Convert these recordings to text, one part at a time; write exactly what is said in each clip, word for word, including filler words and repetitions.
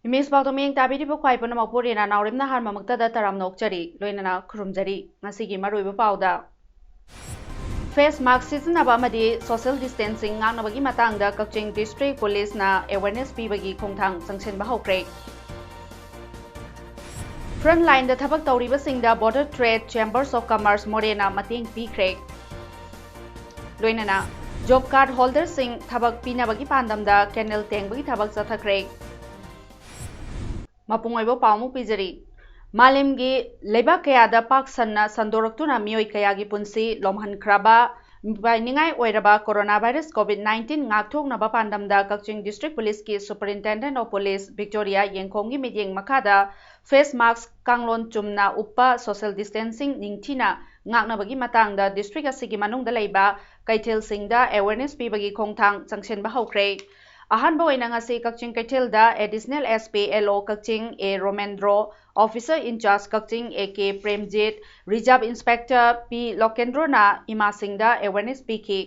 Image ꯄꯥꯎꯗ ꯃꯤꯠꯌꯦꯡ ꯇꯥꯕꯤꯔꯤꯕ ꯈ꯭ꯋꯥꯏ ꯄꯨꯝꯅꯃꯛꯄꯨ ꯔꯦꯅꯥ ꯅꯥꯎꯔꯦꯝꯅ ꯑꯍꯥꯟꯕ ꯃꯛꯇꯗ ꯇꯔꯥꯝꯅ ꯑꯣꯛꯆꯔꯤ, ꯂꯣꯏꯅꯅ ꯈꯨꯔꯨꯝꯖꯔꯤ꯫ ꯉꯁꯤꯒꯤ ꯃꯔꯨꯑꯣꯏꯕ ꯄꯥꯎꯗ, ꯐꯦꯁ ꯃꯥꯁꯛ ꯁꯤꯖꯤꯟꯅꯕ ꯑꯃꯗꯤ ꯁꯣꯁꯤꯌꯦꯜ ꯗꯤꯁꯇꯦꯟꯁꯤꯡ ꯉꯥꯛꯅꯕꯒꯤ ꯃꯇꯥꯡꯗ ꯀꯛꯆꯤꯡ ꯗꯤꯁꯇ꯭ꯔꯤꯛ ꯄꯨꯂꯤꯁꯅ ꯑꯦꯋꯦꯔꯅꯦꯁ ꯄꯤꯕꯒꯤ ꯈꯣꯡꯊꯥꯡ ꯆꯪꯁꯤꯟꯕ ꯍꯧꯈ꯭ꯔꯦ꯫ ꯐ꯭ꯔꯟꯠ ꯂꯥꯏꯟꯗ ꯊꯕꯛ ꯇꯧꯔꯤꯕꯁꯤꯡꯗ Border Trade Chambers of Commerce ꯃꯣꯔꯦꯅ ꯃꯇꯦꯡ ꯄꯤꯈ꯭ꯔꯦ꯫ ꯂꯣꯏꯅꯅ ꯖꯣꯕ ꯀꯥꯔꯗ ꯍꯣꯜꯗꯔꯁꯤꯡ ꯊꯕꯛ ꯄꯤꯅꯕꯒꯤ ꯄꯥꯟꯗꯝꯗ ꯀꯦꯟꯗꯜ ꯇꯦꯡꯕꯒꯤ ꯊꯕꯛ ꯆꯠꯊꯈ꯭ꯔꯦ꯫ ꯃꯄꯨꯡ ꯑꯣꯏꯕ ꯄꯥꯎ ꯑꯃꯨꯛ ꯄꯤꯖꯔꯤ꯫ ꯃꯥꯂꯦꯝꯒꯤ ꯂꯩꯕꯥꯛ ꯀꯌꯥꯗ ꯄꯥꯛ ꯁꯟꯅ ꯁꯟꯗꯣꯔꯛꯇꯨꯅ ꯃꯤꯑꯣꯏ ꯀꯌꯥꯒꯤ ꯄꯨꯟꯁꯤ ꯂꯣꯝꯍꯟꯈ꯭ꯔꯕ ꯃꯤꯄꯥꯏꯅꯤꯡꯉꯥꯏ ꯑꯣꯏꯔꯕ ꯀꯣꯔꯣꯅꯥ ꯚꯥꯏꯔꯁ COVID nineteen ꯉꯥꯛꯊꯣꯛꯅꯕ ꯄꯥꯟꯗꯝꯗ ꯀꯛꯆꯤꯡ ꯗꯤꯁꯇ꯭ꯔꯤꯛ ꯄꯨꯂꯤꯁꯀꯤ ꯁꯨꯄꯔꯤꯟꯇꯦꯟꯗꯦꯟꯠ ꯑꯣꯐ ꯄꯨꯂꯤꯁ ꯚꯤꯛꯇꯣꯔꯤꯌꯥ ꯌꯦꯡꯈꯣꯝꯒꯤ ꯃꯤꯠꯌꯦꯡ ꯃꯈꯥꯗ ꯐꯦꯁ ꯃꯥꯁꯛ, ꯀꯥꯡꯂꯣꯟ ꯆꯨꯝꯅ ꯎꯞꯄ, ꯁꯣꯁꯤꯌꯦꯜ ꯗꯤꯁꯇꯦꯟꯁꯤꯡ ꯅꯤꯡꯊꯤꯅ ꯉꯥꯛꯅꯕꯒꯤ ꯃꯇꯥꯡꯗ ꯗꯤꯁꯇ꯭ꯔꯤꯛ ꯑꯁꯤꯒꯤ ꯃꯅꯨꯡꯗ ꯂꯩꯕ ꯀꯩꯊꯦꯜꯁꯤꯡꯗ ꯑꯦꯋꯦꯔꯅꯦꯁ ꯄꯤꯕꯒꯤ ꯈꯣꯡꯊꯥꯡ ꯆꯪꯁꯤꯟꯕ ꯍꯧꯈ꯭ꯔꯦ꯫ ꯑꯍꯥꯟꯕ ꯑꯣꯏꯅ ꯉꯁꯤ ꯀꯛꯆꯤꯡ ꯀꯩꯊꯦꯜꯗ additional S P L O Kakching A Romendro, officer in charge Kakching A K Premjit, reserve inspector P ꯂꯣꯀꯦꯟꯗ꯭ꯔꯣꯅ ꯏꯃꯥꯁꯤꯡꯗ ꯑꯦꯋꯦꯔꯅꯦꯁ ꯄꯤꯈꯤ꯫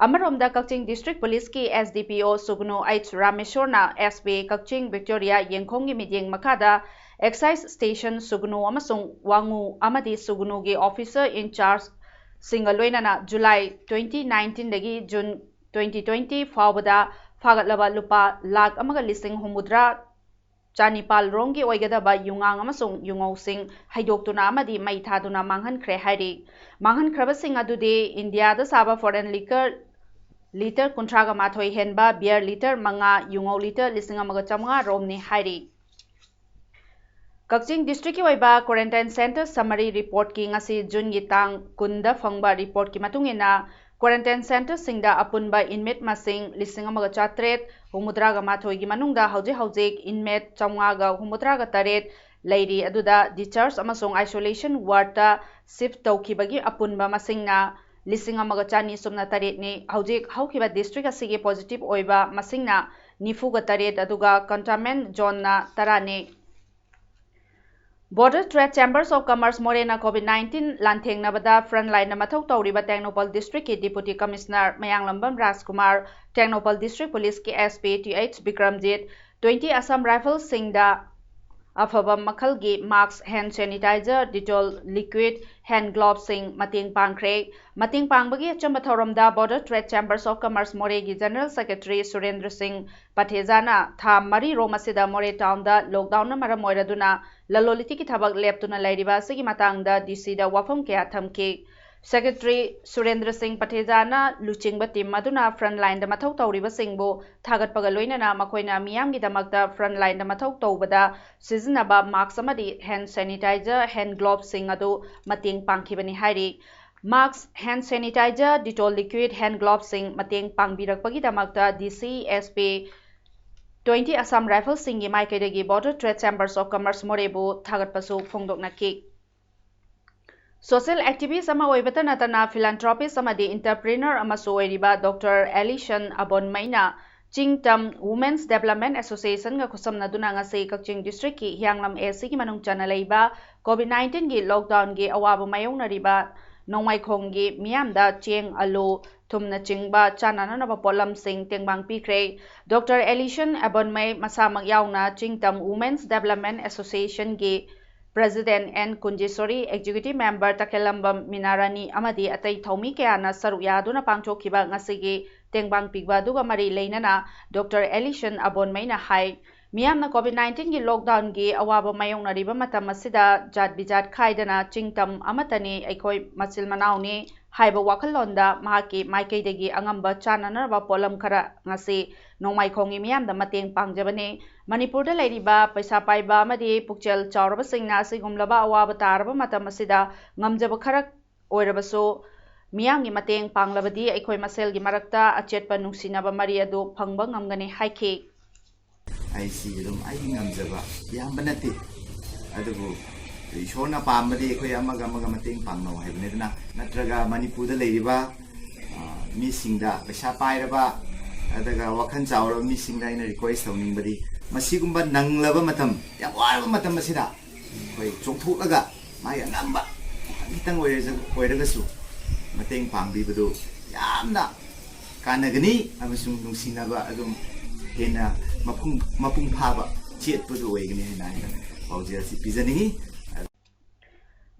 ꯑꯃꯔꯣꯝꯗ ꯀꯛꯆꯤꯡ ꯗꯤꯁꯇ꯭ꯔꯤꯛ ꯄꯨꯂꯤꯁꯀꯤ ꯑꯦꯁ ꯗꯤ ꯄꯤ ꯑꯣ ꯁꯨꯒꯅꯨ ꯑꯩꯆ ꯔꯥꯃꯦꯁꯣꯔꯅ ꯑꯦꯁ ꯄꯤ ꯑꯦ ꯀꯛꯆꯤꯡ ꯚꯤꯛꯇꯣꯔꯤꯌꯥ ꯌꯦꯡꯈꯣꯝꯒꯤ ꯃꯤꯠꯌꯦꯡ ꯃꯈꯥꯗ ꯑꯦꯛꯁꯥꯏꯖ ꯁ꯭ꯇꯦꯁꯟ ꯁꯨꯒꯅꯨ ꯑꯃꯁꯨꯡ ꯋꯥꯉꯨ ꯑꯃꯗꯤ ꯁꯨꯒꯅꯨꯒꯤ ꯑꯣꯐꯤꯁꯔ ꯏꯟꯆꯥꯔꯖꯁꯤꯡꯒ ꯂꯣꯏꯅꯅ ꯖꯨꯂꯥꯏ twenty nineteenꯗꯒꯤ ꯖꯨꯟ twenty twenty ꯐꯥꯎꯕꯗ ꯐꯥꯒꯠꯂꯕ ꯂꯨꯄꯥ ꯂꯥꯈ ꯑꯃꯒ ꯂꯤꯁꯤꯡ ꯍꯨꯝꯐꯨꯇꯔꯥ ꯆꯅꯤꯄꯥꯜ ꯔꯣꯝꯒꯤ ꯑꯣꯏꯒꯗꯕ ꯌꯨꯉꯥꯡ ꯑꯃꯁꯨꯡ ꯌꯨꯉꯧꯁꯤꯡ ꯍꯩꯗꯣꯛꯇꯨꯅ ꯑꯃꯗꯤ ꯃꯩ ꯊꯥꯗꯨꯅ ꯃꯥꯡꯍꯟꯈ꯭ꯔꯦ ꯍꯥꯏꯔꯤ꯫ ꯃꯥꯡꯍꯟꯈ꯭ꯔꯕꯁꯤꯡ ꯑꯗꯨꯗꯤ ꯏꯟꯗꯤꯌꯥꯗ ꯁꯥꯕ ꯐꯣꯔꯦꯟ ꯂꯤꯀꯔ ꯂꯤꯇꯔ ꯀꯨꯟꯊ꯭ꯔꯥꯒ ꯃꯥꯊꯣꯏ ꯍꯦꯟꯕ, ꯕꯤꯌꯔ ꯂꯤꯇꯔ ꯃꯉꯥ, ꯌꯨꯉꯧ ꯂꯤꯇꯔ ꯂꯤꯁꯤꯡ ꯑꯃꯒ ꯆꯥꯝꯃꯉꯥ ꯔꯣꯝꯅꯤ ꯍꯥꯏꯔꯤ꯫ ꯀꯛꯆꯤꯡ ꯗꯤꯁꯇ꯭ꯔꯤꯛꯀꯤ ꯑꯣꯏꯕ quarantine centre summary reportꯀꯤ ꯉꯁꯤ ꯖꯨꯟꯒꯤ ꯇꯥꯡ ꯀꯨꯟꯗ ꯐꯪꯕ ꯔꯤꯄꯣꯔꯠꯀꯤ ꯃꯇꯨꯡ ꯏꯟꯅ, Quarantine centreꯁꯤꯡꯗ ꯑꯄꯨꯟꯕ inmate ꯃꯁꯤꯡ ꯂꯤꯁꯤꯡ ꯑꯃꯒ ꯆꯥꯇ꯭ꯔꯦꯠ ꯍꯨꯝꯐꯨꯇꯔꯥꯒ ꯃꯥꯊꯣꯏꯒꯤ ꯃꯅꯨꯡꯗ ꯍꯧꯖꯤꯛ ꯍꯧꯖꯤꯛ inmate ꯆꯥꯝꯃꯉꯥꯒ ꯍꯨꯝꯐꯨꯇꯔꯥꯒ ꯇꯔꯦꯠ ꯂꯩꯔꯤ꯫ ꯑꯗꯨꯗ discharge ꯑꯃꯁꯨꯡ isolation wardꯇ shift ꯇꯧꯈꯤꯕꯒꯤ ꯑꯄꯨꯟꯕ ꯃꯁꯤꯡꯅ ꯂꯤꯁꯤꯡ ꯑꯃꯒ ꯆꯅꯤ ꯁꯨꯞꯅ ꯇꯔꯦꯠꯅꯤ꯫ ꯍꯧꯖꯤꯛ ꯍꯧꯈꯤꯕ district ꯑꯁꯤꯒꯤ positive ꯑꯣꯏꯕ ꯃꯁꯤꯡꯅ ꯅꯤꯐꯨꯒ ꯇꯔꯦꯠ, ꯑꯗꯨꯒ containment zoneꯅ ꯇꯔꯥꯅꯤ꯫ Border Trade Chambers of Commerce ꯃꯣꯔꯦꯅ COVID nineteen ꯂꯥꯟꯊꯦꯡꯅꯕꯗ frontlineꯗ ꯃꯊꯧ ꯇꯧꯔꯤꯕ ꯇꯦꯡꯅꯧꯄꯜ districtꯀꯤ Deputy Commissioner ꯃꯌꯥꯡꯂꯝꯕꯝ ꯔꯥꯖꯀꯨꯃꯥꯔ, Tengnoupal District Policeꯀꯤ SP th Bikramjit, twenty Assam Riflesꯁꯤꯡꯗ ꯑꯐꯕ ꯃꯈꯜꯒꯤ mask, hand sanitizer, Dettol liquid, hand glovesꯁꯤꯡ ꯃꯇꯦꯡ ꯄꯥꯡꯈ꯭ꯔꯦ꯫ ꯃꯇꯦꯡ ꯄꯥꯡꯕꯒꯤ ꯑꯆꯝꯕ ꯊꯧꯔꯝꯗ Border Trade Chambers of Commerce ꯃꯣꯔꯦꯒꯤ General Secretary ꯁꯨꯔꯦꯟꯗ꯭ꯔ ꯁꯤꯡ ꯄꯊꯦꯖꯥꯅ ꯊꯥ ꯃꯔꯤ ꯔꯣꯝ ꯑꯁꯤꯗ ꯃꯣꯔꯦ townꯗ lockdownꯅ ꯃꯔꯝ ꯑꯣꯏꯔꯗꯨꯅ ꯂꯂꯣꯟ ꯏꯇꯤꯛꯀꯤ ꯊꯕꯛ ꯂꯦꯞꯇꯨꯅ ꯂꯩꯔꯤꯕ ꯑꯁꯤꯒꯤ ꯃꯇꯥꯡꯗ DCꯗ ꯋꯥꯐꯝ ꯀꯌꯥ ꯊꯝꯈꯤ꯫ Secretary ꯁꯨꯔꯦꯟꯗ꯭ꯔ ꯁꯤꯡ ꯄꯊꯦꯖꯥꯅ ꯂꯨꯆꯤꯡꯕ team ꯑꯗꯨꯅ frontlineꯗ ꯃꯊꯧ ꯇꯧꯔꯤꯕꯁꯤꯡꯕꯨ ꯊꯥꯒꯠꯄꯒ ꯂꯣꯏꯅꯅ ꯃꯈꯣꯏꯅ ꯃꯤꯌꯥꯝꯒꯤꯗꯃꯛꯇ frontlineꯗ ꯃꯊꯧ ꯇꯧꯕꯗ ꯁꯤꯖꯤꯟꯅꯕ mask ꯑꯃꯗꯤ hand sanitizer, hand glovesꯁꯤꯡ ꯑꯗꯨ ꯃꯇꯦꯡ ꯄꯥꯡꯈꯤꯕꯅꯤ ꯍꯥꯏꯔꯤ꯫ Mask, hand sanitizer, Dettol liquid, hand glovesꯁꯤꯡ ꯃꯇꯦꯡ ꯄꯥꯡꯕꯤꯔꯛꯄꯒꯤꯗꯃꯛꯇ DC, SP, twenty Assam Riflesꯁꯤꯡꯒꯤ ꯃꯥꯏꯀꯩꯗꯒꯤ Border Trade Chambers of Commerce ꯃꯣꯔꯦꯕꯨ ꯊꯥꯒꯠꯄꯁꯨ ꯐꯣꯡꯗꯣꯛꯅꯈꯤ꯫ Social activist ꯑꯃ ꯑꯣꯏꯕꯇ ꯅꯠꯇꯅ philanthropist ꯑꯃꯗꯤ entrepreneur ꯑꯃꯁꯨ ꯑꯣꯏꯔꯤꯕ Doctor Alison ꯑꯕꯣꯟꯃꯩꯅ ꯆꯤꯡꯇꯝ Women's Development Associationꯒ ꯈꯨꯠꯁꯝꯅꯗꯨꯅ ꯉꯁꯤ ꯀꯛꯆꯤꯡ districtꯀꯤ ꯍꯤꯌꯥꯡꯂꯝ ACꯒꯤ ꯃꯅꯨꯡ ꯆꯟꯅ ꯂꯩꯕ COVID nineteenꯒꯤ lockdownꯒꯤ ꯑꯋꯥꯕ ꯃꯥꯌꯣꯛꯅꯔꯤꯕ ꯅꯣꯡꯃꯥꯏꯈꯣꯡꯒꯤ ꯃꯤꯌꯥꯝꯗ ꯆꯦꯡ, ꯑꯂꯨ, ꯊꯨꯝꯅꯆꯤꯡꯕ ꯆꯥꯅꯅꯅꯕ ꯄꯣꯠꯂꯝꯁꯤꯡ ꯇꯦꯡꯕꯥꯡ ꯄꯤꯈ꯭ꯔꯦ꯫ Doctor Alison ꯑꯕꯣꯟꯃꯩ ꯃꯁꯥꯃꯛ ꯌꯥꯎꯅ ꯆꯤꯡꯇꯝ Women's Development Associationꯒꯤ President N Kunjeshori, Executive Member ꯇꯈꯦꯜꯂꯝꯕꯝ ꯃꯤꯅꯥꯔꯥꯅꯤ ꯑꯃꯗꯤ ꯑꯇꯩ ꯊꯧꯃꯤ ꯀꯌꯥꯅ ꯁꯔꯨꯛ ꯌꯥꯗꯨꯅ ꯄꯥꯡꯊꯣꯛꯈꯤꯕ ꯉꯁꯤꯒꯤ ꯇꯦꯡꯕꯥꯡ ꯄꯤꯕ ꯑꯗꯨꯒ ꯃꯔꯤ ꯂꯩꯅꯅ Doctor Alison ꯑꯕꯣꯟꯃꯩꯅ ꯍꯥꯏ, ꯃꯤꯌꯥꯝꯅ COVID nineteenꯒꯤ lockdownꯒꯤ ꯑꯋꯥꯕ ꯃꯥꯌꯣꯛꯅꯔꯤꯕ ꯃꯇꯝ ꯑꯁꯤꯗ ꯖꯥꯠ ꯕꯤꯖꯥꯠ ꯈꯥꯏꯗꯅ ꯆꯤꯡꯇꯝ ꯑꯃꯠꯇꯅꯤ, ꯑꯩꯈꯣꯏ ꯃꯆꯤꯜ ꯃꯅꯥꯎꯅꯤ ꯍꯥꯏꯕ ꯋꯥꯈꯜꯂꯣꯟꯗ ꯃꯍꯥꯛꯀꯤ ꯃꯥꯏꯀꯩꯗꯒꯤ ꯑꯉꯝꯕ ꯆꯥꯅꯅꯕ ꯄꯣꯠꯂꯝ ꯈꯔ ꯉꯁꯤ ꯅꯣꯡꯃꯥꯏꯈꯣꯡꯒꯤ ꯃꯤꯌꯥꯝꯗ ꯃꯇꯦꯡ ꯄꯥꯡꯖꯕꯅꯤ꯫ ꯃꯅꯤꯄꯨꯔꯗ ꯂꯩꯔꯤꯕ ꯄꯩꯁꯥ ꯄꯥꯏꯕ ꯑꯃꯗꯤ ꯄꯨꯛꯆꯦꯜ ꯆꯥꯎꯔꯕꯁꯤꯡꯅ ꯑꯁꯤꯒꯨꯝꯂꯕ ꯑꯋꯥꯕ ꯇꯥꯔꯕ ꯃꯇꯝ ꯑꯁꯤꯗ ꯉꯝꯖꯕ ꯈꯔ ꯑꯣꯏꯔꯕꯁꯨ ꯃꯤꯌꯥꯝꯒꯤ ꯃꯇꯦꯡ ꯄꯥꯡꯂꯕꯗꯤ ꯑꯩꯈꯣꯏ ꯃꯁꯦꯜꯒꯤ ꯃꯔꯛꯇ ꯑꯆꯦꯠꯄ ꯅꯨꯡꯁꯤꯅꯕ ꯃꯔꯤ ꯑꯗꯨ ꯐꯪꯕ ꯉꯝꯒꯅꯤ ꯍꯥꯏꯈꯤ꯫ ꯑꯩꯁꯤ ꯑꯗꯨꯝ ꯑꯩꯒꯤ ꯉꯝꯖꯕ ꯌꯥꯝꯕ ꯅꯠꯇꯦ, ꯑꯗꯨꯕꯨ ꯏꯁꯣꯔꯅ ꯄꯥꯝꯕꯗꯤ ꯑꯩꯈꯣꯏ ꯑꯃꯒ ꯑꯃꯒ ꯃꯇꯦꯡ ꯄꯥꯡꯅꯧ ꯍꯥꯏꯕꯅꯤ꯫ ꯑꯗꯨꯅ ꯅꯠꯇ꯭ꯔꯒ ꯃꯅꯤꯄꯨꯔꯗ ꯂꯩꯔꯤꯕ ꯃꯤꯁꯤꯡꯗ, ꯄꯩꯁꯥ ꯄꯥꯏꯔꯕ ꯑꯗꯨꯒ ꯋꯥꯈꯜ ꯆꯥꯎꯔꯕ ꯃꯤꯁꯤꯡꯗ ꯑꯩꯅ ꯔꯤꯀ꯭ꯋꯦꯁ ꯇꯧꯅꯤꯡꯕꯗꯤ, ꯃꯁꯤꯒꯨꯝꯕ ꯅꯪꯂꯕ ꯃꯇꯝ, ꯌꯥꯝ ꯋꯥꯔꯕ ꯃꯇꯝ ꯑꯁꯤꯗ ꯑꯩꯈꯣꯏ ꯆꯣꯡꯊꯣꯛꯂꯒ ꯃꯥꯒꯤ ꯑꯉꯝꯕ ꯈꯤꯇꯪ ꯑꯣꯏꯔꯁꯨ, ꯑꯣꯏꯔꯒꯁꯨ ꯃꯇꯦꯡ ꯄꯥꯡꯕꯤꯕꯗꯨ ꯌꯥꯝꯅ ꯀꯥꯟꯅꯒꯅꯤ ꯑꯃꯁꯨꯡ ꯅꯨꯡꯁꯤꯅꯕ ꯑꯗꯨꯝ ꯍꯦꯟꯅ ꯃꯄꯨꯡ ꯃꯄꯨꯡ ꯐꯥꯕ ꯆꯦꯠꯄꯗꯨ ꯑꯣꯏꯒꯅꯤ ꯍꯥꯏꯅ ꯑꯩꯅ ꯄꯥꯎꯖꯦꯜ ꯑꯁꯤ ꯄꯤꯖꯅꯤꯡꯏ꯫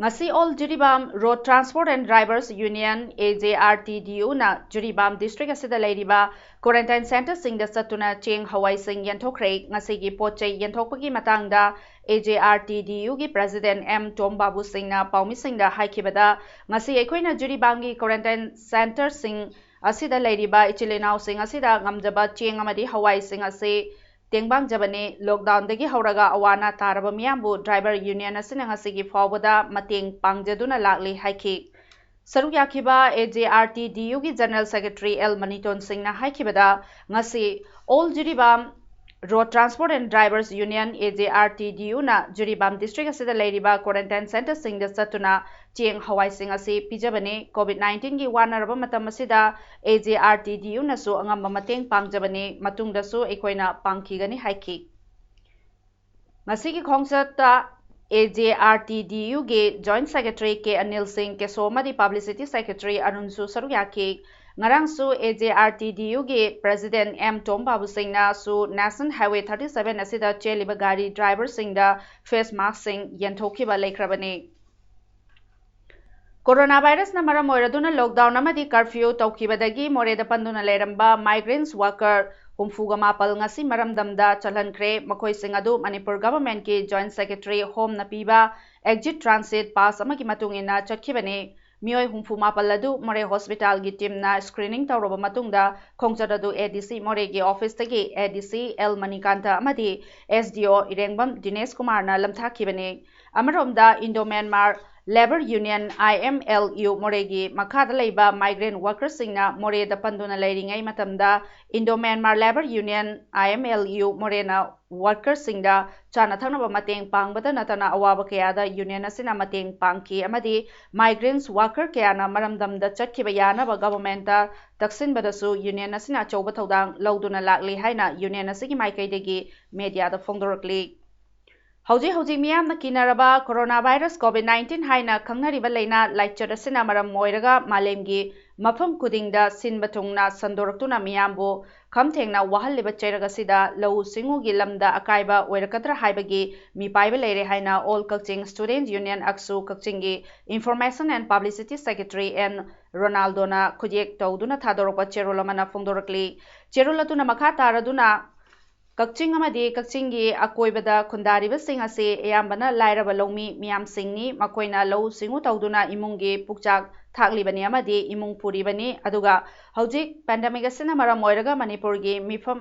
ꯉꯁꯤ All Jiribam Road Transport and Drivers Union, A J R T D U ꯅ ꯖꯤꯔꯤꯕꯥꯝ ꯗꯤꯁꯇ꯭ꯔꯤꯛ ꯑꯁꯤꯗ ꯂꯩꯔꯤꯕ ꯀ꯭ꯋꯥꯔꯦꯟꯇꯥꯏꯟ ꯁꯦꯟꯇꯔꯁꯤꯡꯗ ꯆꯠꯇꯨꯅ ꯆꯦꯡ ꯍꯋꯥꯏꯁꯤꯡ ꯌꯦꯟꯊꯣꯛꯈ꯭ꯔꯦ꯫ ꯉꯁꯤꯒꯤ ꯄꯣꯠ ꯆꯩ ꯌꯦꯟꯊꯣꯛꯄꯒꯤ ꯃꯇꯥꯡꯗ A J R T D U ꯒꯤ ꯄ꯭ꯔꯦꯁꯤꯗꯦꯟꯠ ꯑꯦꯝ ꯇꯣꯝ ꯕꯥꯕꯨ ꯁꯤꯡꯅ ꯄꯥꯎꯃꯤꯁꯤꯡꯗ ꯍꯥꯏꯈꯤꯕꯗ, ꯉꯁꯤ ꯑꯩꯈꯣꯏꯅ ꯖꯤꯔꯤꯕꯥꯝꯒꯤ ꯀ꯭ꯋꯥꯔꯦꯟꯇꯥꯏꯟ ꯁꯦꯟꯇꯔꯁꯤꯡ ꯑꯁꯤꯗ ꯂꯩꯔꯤꯕ ꯏꯆꯤꯜ ꯏꯅꯥꯎꯁꯤꯡ ꯑꯁꯤꯗ ꯉꯝꯖꯕ ꯆꯦꯡ ꯑꯃꯗꯤ ꯍꯋꯥꯏꯁꯤꯡ ꯑꯁꯤ ꯇꯦꯡꯕꯥꯡꯖꯕꯅꯤ꯫ ꯂꯣꯛꯗꯥꯎꯟꯗꯒꯤ ꯍꯧꯔꯒ ꯑꯋꯥ ꯑꯅꯥ ꯇꯥꯔꯕ ꯃꯤꯌꯥꯝꯕꯨ ꯗ꯭ꯔꯥꯏꯚꯔ ꯌꯨꯅꯤꯌꯟ ꯑꯁꯤꯅ ꯉꯁꯤꯒꯤ ꯐꯥꯎꯕꯗ ꯃꯇꯦꯡ ꯄꯥꯡꯖꯗꯨꯅ ꯂꯥꯛꯂꯤ ꯍꯥꯏꯈꯤ꯫ ꯁꯔꯨꯛ ꯌꯥꯈꯤꯕ A J R T D U ꯒꯤ ꯖꯦꯅꯔꯦꯜ ꯁꯦꯀ꯭ꯔꯦꯇꯔꯤ ꯑꯦꯜ ꯃꯅꯤꯇꯣꯟ ꯁꯤꯡꯅ ꯍꯥꯏꯈꯤꯕꯗ, ꯉꯁꯤ All Jiribam Road Transport and Drivers Union, A J R T D U ꯅ ꯖꯤꯔꯤꯕꯥꯝ ꯗꯤꯁꯇ꯭ꯔꯤꯛ ꯑꯁꯤꯗ ꯂꯩꯔꯤꯕ ꯀ꯭ꯋꯥꯔꯦꯟꯇꯥꯏꯟ ꯁꯦꯟꯇꯔꯁꯤꯡꯗ ꯆꯠꯇꯨꯅ ꯆꯦꯡ ꯍꯋꯥꯏꯁꯤꯡ ꯑꯁꯤ ꯄꯤꯖꯕꯅꯤ꯫ ꯀꯣꯚꯤꯗ ꯅꯥꯏꯟꯇꯤꯟꯒꯤ ꯋꯥꯅꯔꯕ ꯃꯇꯝ ꯑꯁꯤꯗ A J R T D U ꯅꯁꯨ ꯑꯉꯝꯕ ꯃꯇꯦꯡ ꯄꯥꯡꯖꯕꯅꯤ, ꯃꯇꯨꯡꯗꯁꯨ ꯑꯩꯈꯣꯏꯅ ꯄꯥꯡꯈꯤꯒꯅꯤ ꯍꯥꯏꯈꯤ꯫ ꯉꯁꯤꯒꯤ ꯈꯣꯡꯆꯠꯇ A J R T D U ꯒꯤ ꯖꯣꯏꯟꯠ ꯁꯦꯀ꯭ꯔꯦꯇꯔꯤ ꯀꯦ ꯑꯅꯤꯜ ꯁꯤꯡ, ꯀꯦꯁꯣ ꯑꯃꯗꯤ ꯄꯕ꯭ꯂꯤꯁꯤꯇꯤ ꯁꯦꯀ꯭ꯔꯦꯇꯔꯤ ꯑꯔꯨꯟꯁꯨ ꯁꯔꯨꯛ ꯌꯥꯈꯤ꯫ ꯉꯔꯥꯡꯁꯨ A J R T D U ꯒꯤ ꯄ꯭ꯔꯦꯁꯤꯗꯦꯟꯠ ꯑꯦꯝ ꯇꯣꯝ ꯕꯥꯕꯨ ꯁꯤꯡꯅꯁꯨ ꯅꯦꯁꯅꯦꯜ ꯍꯥꯏꯋꯦ ꯊꯥꯔꯇꯤ ꯁꯚꯦꯟ ꯑꯁꯤꯗ ꯆꯦꯜꯂꯤꯕ ꯒꯥꯔꯤ ꯗ꯭ꯔꯥꯏꯚꯔꯁꯤꯡꯗ ꯐꯦꯁ ꯃꯥꯁꯛꯁꯤꯡ ꯌꯦꯟꯊꯣꯛꯈꯤꯕ ꯂꯩꯈ꯭ꯔꯕꯅꯤ꯫ ꯀꯣꯔꯣꯅꯥ ꯚꯥꯏꯔꯁꯅ ꯃꯔꯝ ꯑꯣꯏꯔꯗꯨꯅ ꯂꯣꯛꯗꯥꯎꯟ ꯑꯃꯗꯤ ꯀꯔꯐ꯭ꯌꯨ ꯇꯧꯈꯤꯕꯗꯒꯤ ꯃꯣꯔꯦꯗ ꯄꯟꯗꯨꯅ ꯂꯩꯔꯝꯕ ꯃꯥꯏꯒ꯭ꯔꯦꯟꯠꯁ ꯋꯥꯀꯔ ꯍꯨꯝꯐꯨꯒ ꯃꯥꯄꯜ ꯉꯁꯤ ꯃꯔꯝꯗꯝꯗ ꯆꯠꯍꯟꯈ꯭ꯔꯦ꯫ ꯃꯈꯣꯏꯁꯤꯡ ꯑꯗꯨ ꯃꯅꯤꯄꯨꯔ ꯒꯚꯔꯟꯃꯦꯟꯠꯀꯤ ꯖꯣꯏꯟꯠ ꯁꯦꯀ꯭ꯔꯦꯇꯔꯤ ꯍꯣꯝꯅ ꯄꯤꯕ ꯑꯦꯛꯖꯤꯠ ꯇ꯭ꯔꯥꯟꯁꯤꯠ ꯄꯥꯁ ꯑꯃꯒꯤ ꯃꯇꯨꯡ ꯏꯟꯅ ꯆꯠꯈꯤꯕꯅꯤ꯫ ꯃꯤꯑꯣꯏ ꯍꯨꯝꯐꯨ ꯃꯥꯄꯜ ꯑꯗꯨ ꯃꯣꯔꯦ ꯍꯣꯁꯄꯤꯇꯥꯜꯒꯤ ꯇꯤꯝꯅ ꯁ꯭ꯀ꯭ꯔꯤꯅꯤꯡ ꯇꯧꯔꯕ ꯃꯇꯨꯡꯗ ꯈꯣꯡꯆꯠ ꯑꯗꯨ A D C ꯃꯣꯔꯦꯒꯤ ꯑꯣꯐꯤꯁꯇꯒꯤ A D C L Manikanta ꯑꯃꯗꯤ S D O ꯏꯔꯦꯡꯕꯝ ꯗꯤꯅꯦꯁ ꯀꯨꯃꯥꯔꯅ ꯂꯝꯊꯥꯈꯤꯕꯅꯤ꯫ ꯑꯃꯔꯣꯝꯗ Indo Myanmar Labour Union, I M L U, ꯃꯣꯔꯦꯒꯤ ꯃꯈꯥꯗ ꯂꯩꯕ migrant workersꯁꯤꯡꯅ ꯃꯣꯔꯦꯗ ꯄꯟꯗꯨꯅ ꯂꯩꯔꯤꯉꯩ ꯃꯇꯝꯗ Indo Myanmar Labour Union, I M L U, ꯃꯣꯔꯦꯅ workersꯁꯤꯡꯗ ꯆꯥꯅ ꯊꯛꯅꯕ ꯃꯇꯦꯡ ꯄꯥꯡꯕꯗ ꯅꯠꯇꯅ ꯑꯋꯥꯕ ꯀꯌꯥꯗ union ꯑꯁꯤꯅ ꯃꯇꯦꯡ ꯄꯥꯡꯈꯤ ꯑꯃꯗꯤ migrants worker ꯀꯌꯥꯅ ꯃꯔꯝꯗꯝꯗ ꯆꯠꯈꯤꯕ ꯌꯥꯅꯕ governmentꯇ ꯇꯛꯁꯤꯟꯕꯗꯁꯨ union ꯑꯁꯤꯅ ꯑꯆꯧꯕ ꯊꯧꯗꯥꯡ ꯂꯧꯗꯨꯅ ꯂꯥꯛꯂꯤ ꯍꯥꯏꯅ union ꯑꯁꯤꯒꯤ ꯃꯥꯏꯀꯩꯗꯒꯤ mediaꯗ ꯐꯣꯡꯗꯣꯔꯛꯂꯤ꯫ ꯍꯧꯖꯤꯛ ꯍꯧꯖꯤꯛ ꯃꯤꯌꯥꯝꯅ ꯀꯤꯅꯔꯕ coronavirus COVID nineteen ꯍꯥꯏꯅ ꯈꯪꯅꯔꯤꯕ ꯂꯥꯏꯅꯥ ꯂꯥꯏꯆꯠ ꯑꯁꯤꯅ ꯃꯔꯝ ꯑꯣꯏꯔꯒ ꯃꯥꯂꯦꯝꯒꯤ ꯃꯐꯝ ꯈꯨꯗꯤꯡꯗ ꯁꯤꯟꯕ ꯊꯨꯡꯅ ꯁꯟꯗꯣꯔꯛꯇꯨꯅ ꯃꯤꯌꯥꯝꯕꯨ ꯈꯝ ꯊꯦꯡꯅ ꯋꯥꯍꯜꯂꯤꯕ ꯆꯩꯔꯛ ꯑꯁꯤꯗ ꯂꯧꯎ ꯁꯤꯡꯎꯒꯤ ꯂꯝꯗ ꯑꯀꯥꯏꯕ ꯑꯣꯏꯔꯛꯀꯗ꯭ꯔꯥ ꯍꯥꯏꯕꯒꯤ ꯃꯤꯄꯥꯏꯕ ꯂꯩꯔꯦ ꯍꯥꯏꯅ All Kakching Student Union, ꯑꯛꯁꯨ, ꯀꯛꯆꯤꯡꯒꯤ Information and Publicity Secretary N ꯔꯣꯅꯥꯜꯗꯣꯅ ꯈꯨꯌꯦꯛ ꯇꯧꯗꯨꯅ ꯊꯥꯗꯣꯔꯛꯄ ꯆꯦꯔꯣꯜ ꯑꯃꯅ ꯐꯣꯡꯗꯣꯔꯛꯂꯤ꯫ ꯆꯦꯔꯣꯜ ꯑꯗꯨꯅ ꯃꯈꯥ ꯇꯥꯔꯗꯨꯅ, ꯀꯛꯆꯤꯡ ꯑꯃꯗꯤ ꯀꯛꯆꯤꯡꯒꯤ ꯑꯀꯣꯏꯕꯗ ꯈꯨꯟꯗꯥꯔꯤꯕꯁꯤꯡ ꯑꯁꯤ ꯑꯌꯥꯝꯕꯅ ꯂꯥꯏꯔꯕ ꯂꯧꯃꯤ ꯃꯤꯌꯥꯝꯁꯤꯡꯅꯤ꯫ ꯃꯈꯣꯏꯅ ꯂꯧꯎ ꯁꯤꯡꯎ ꯇꯧꯗꯨꯅ ꯏꯃꯨꯡꯒꯤ ꯄꯨꯛꯆꯥꯛ ꯊꯥꯛꯂꯤꯕꯅꯤ ꯑꯃꯗꯤ ꯏꯃꯨꯡ ꯄꯨꯔꯤꯕꯅꯤ꯫ ꯑꯗꯨꯒ ꯍꯧꯖꯤꯛ pandemic ꯑꯁꯤꯅ ꯃꯔꯝ ꯑꯣꯏꯔꯒ ꯃꯅꯤꯄꯨꯔꯒꯤ ꯃꯤꯐꯝ,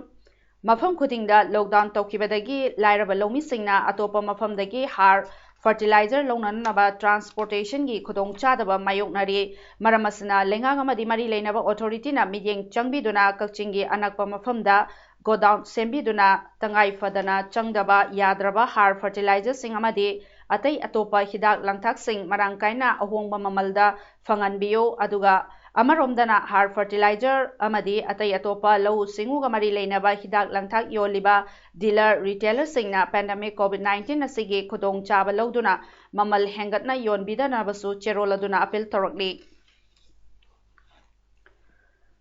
ꯃꯐꯝ ꯈꯨꯗꯤꯡꯗ lockdown ꯇꯧꯈꯤꯕꯗꯒꯤ ꯂꯥꯏꯔꯕ ꯂꯧꯃꯤꯁꯤꯡꯅ ꯑꯇꯣꯞꯄ ꯃꯐꯝꯗꯒꯤ ꯍꯥꯔ, fertilizer ꯂꯧꯅꯅꯕ transportationꯒꯤ ꯈꯨꯗꯣꯡꯆꯥꯗꯕ ꯃꯥꯌꯣꯛꯅꯔꯤ꯫ ꯃꯔꯝ ꯑꯁꯤꯅ ꯂꯩꯉꯥꯛ ꯑꯃꯗꯤ ꯃꯔꯤ ꯂꯩꯅꯕ authorityꯅ ꯃꯤꯠꯌꯦꯡ ꯆꯪꯕꯤꯗꯨꯅ ꯀꯛꯆꯤꯡꯒꯤ ꯑꯅꯛꯄ ꯃꯐꯝꯗ godown ꯁꯦꯝꯕꯤꯗꯨꯅ ꯇꯉꯥꯏ ꯐꯗꯅ ꯆꯪꯗꯕ ꯌꯥꯗ꯭ꯔꯕ ꯍꯥꯔ, fertilizerꯁꯤꯡ ꯑꯃꯗꯤ ꯑꯇꯩ ꯑꯇꯣꯞꯄ ꯍꯤꯗꯥꯛ ꯂꯥꯡꯊꯛꯁꯤꯡ ꯃꯔꯥꯡ ꯀꯥꯏꯅ ꯑꯍꯣꯡꯕ ꯃꯃꯜꯗ ꯐꯪꯍꯟꯕꯤꯌꯨ꯫ ꯑꯗꯨꯒ ꯑꯃꯔꯣꯝꯗꯅ ꯍꯥꯔ, fertilizer ꯑꯃꯗꯤ ꯑꯇꯩ ꯑꯇꯣꯞꯄ ꯂꯧꯎ ꯁꯤꯡꯎꯒ ꯃꯔꯤ ꯂꯩꯅꯕ ꯍꯤꯗꯥꯛ ꯂꯥꯡꯊꯛ ꯌꯣꯜꯂꯤꯕ dealer, retailerꯁꯤꯡꯅ pandemic COVID nineteen ꯑꯁꯤꯒꯤ ꯈꯨꯗꯣꯡꯆꯥꯕ ꯂꯧꯗꯨꯅ ꯃꯃꯜ ꯍꯦꯟꯒꯠꯅ ꯌꯣꯟꯕꯤꯗꯅꯕꯁꯨ ꯆꯦꯔꯣꯜ ꯑꯗꯨꯅ appeal ꯇꯧꯔꯛꯂꯤ꯫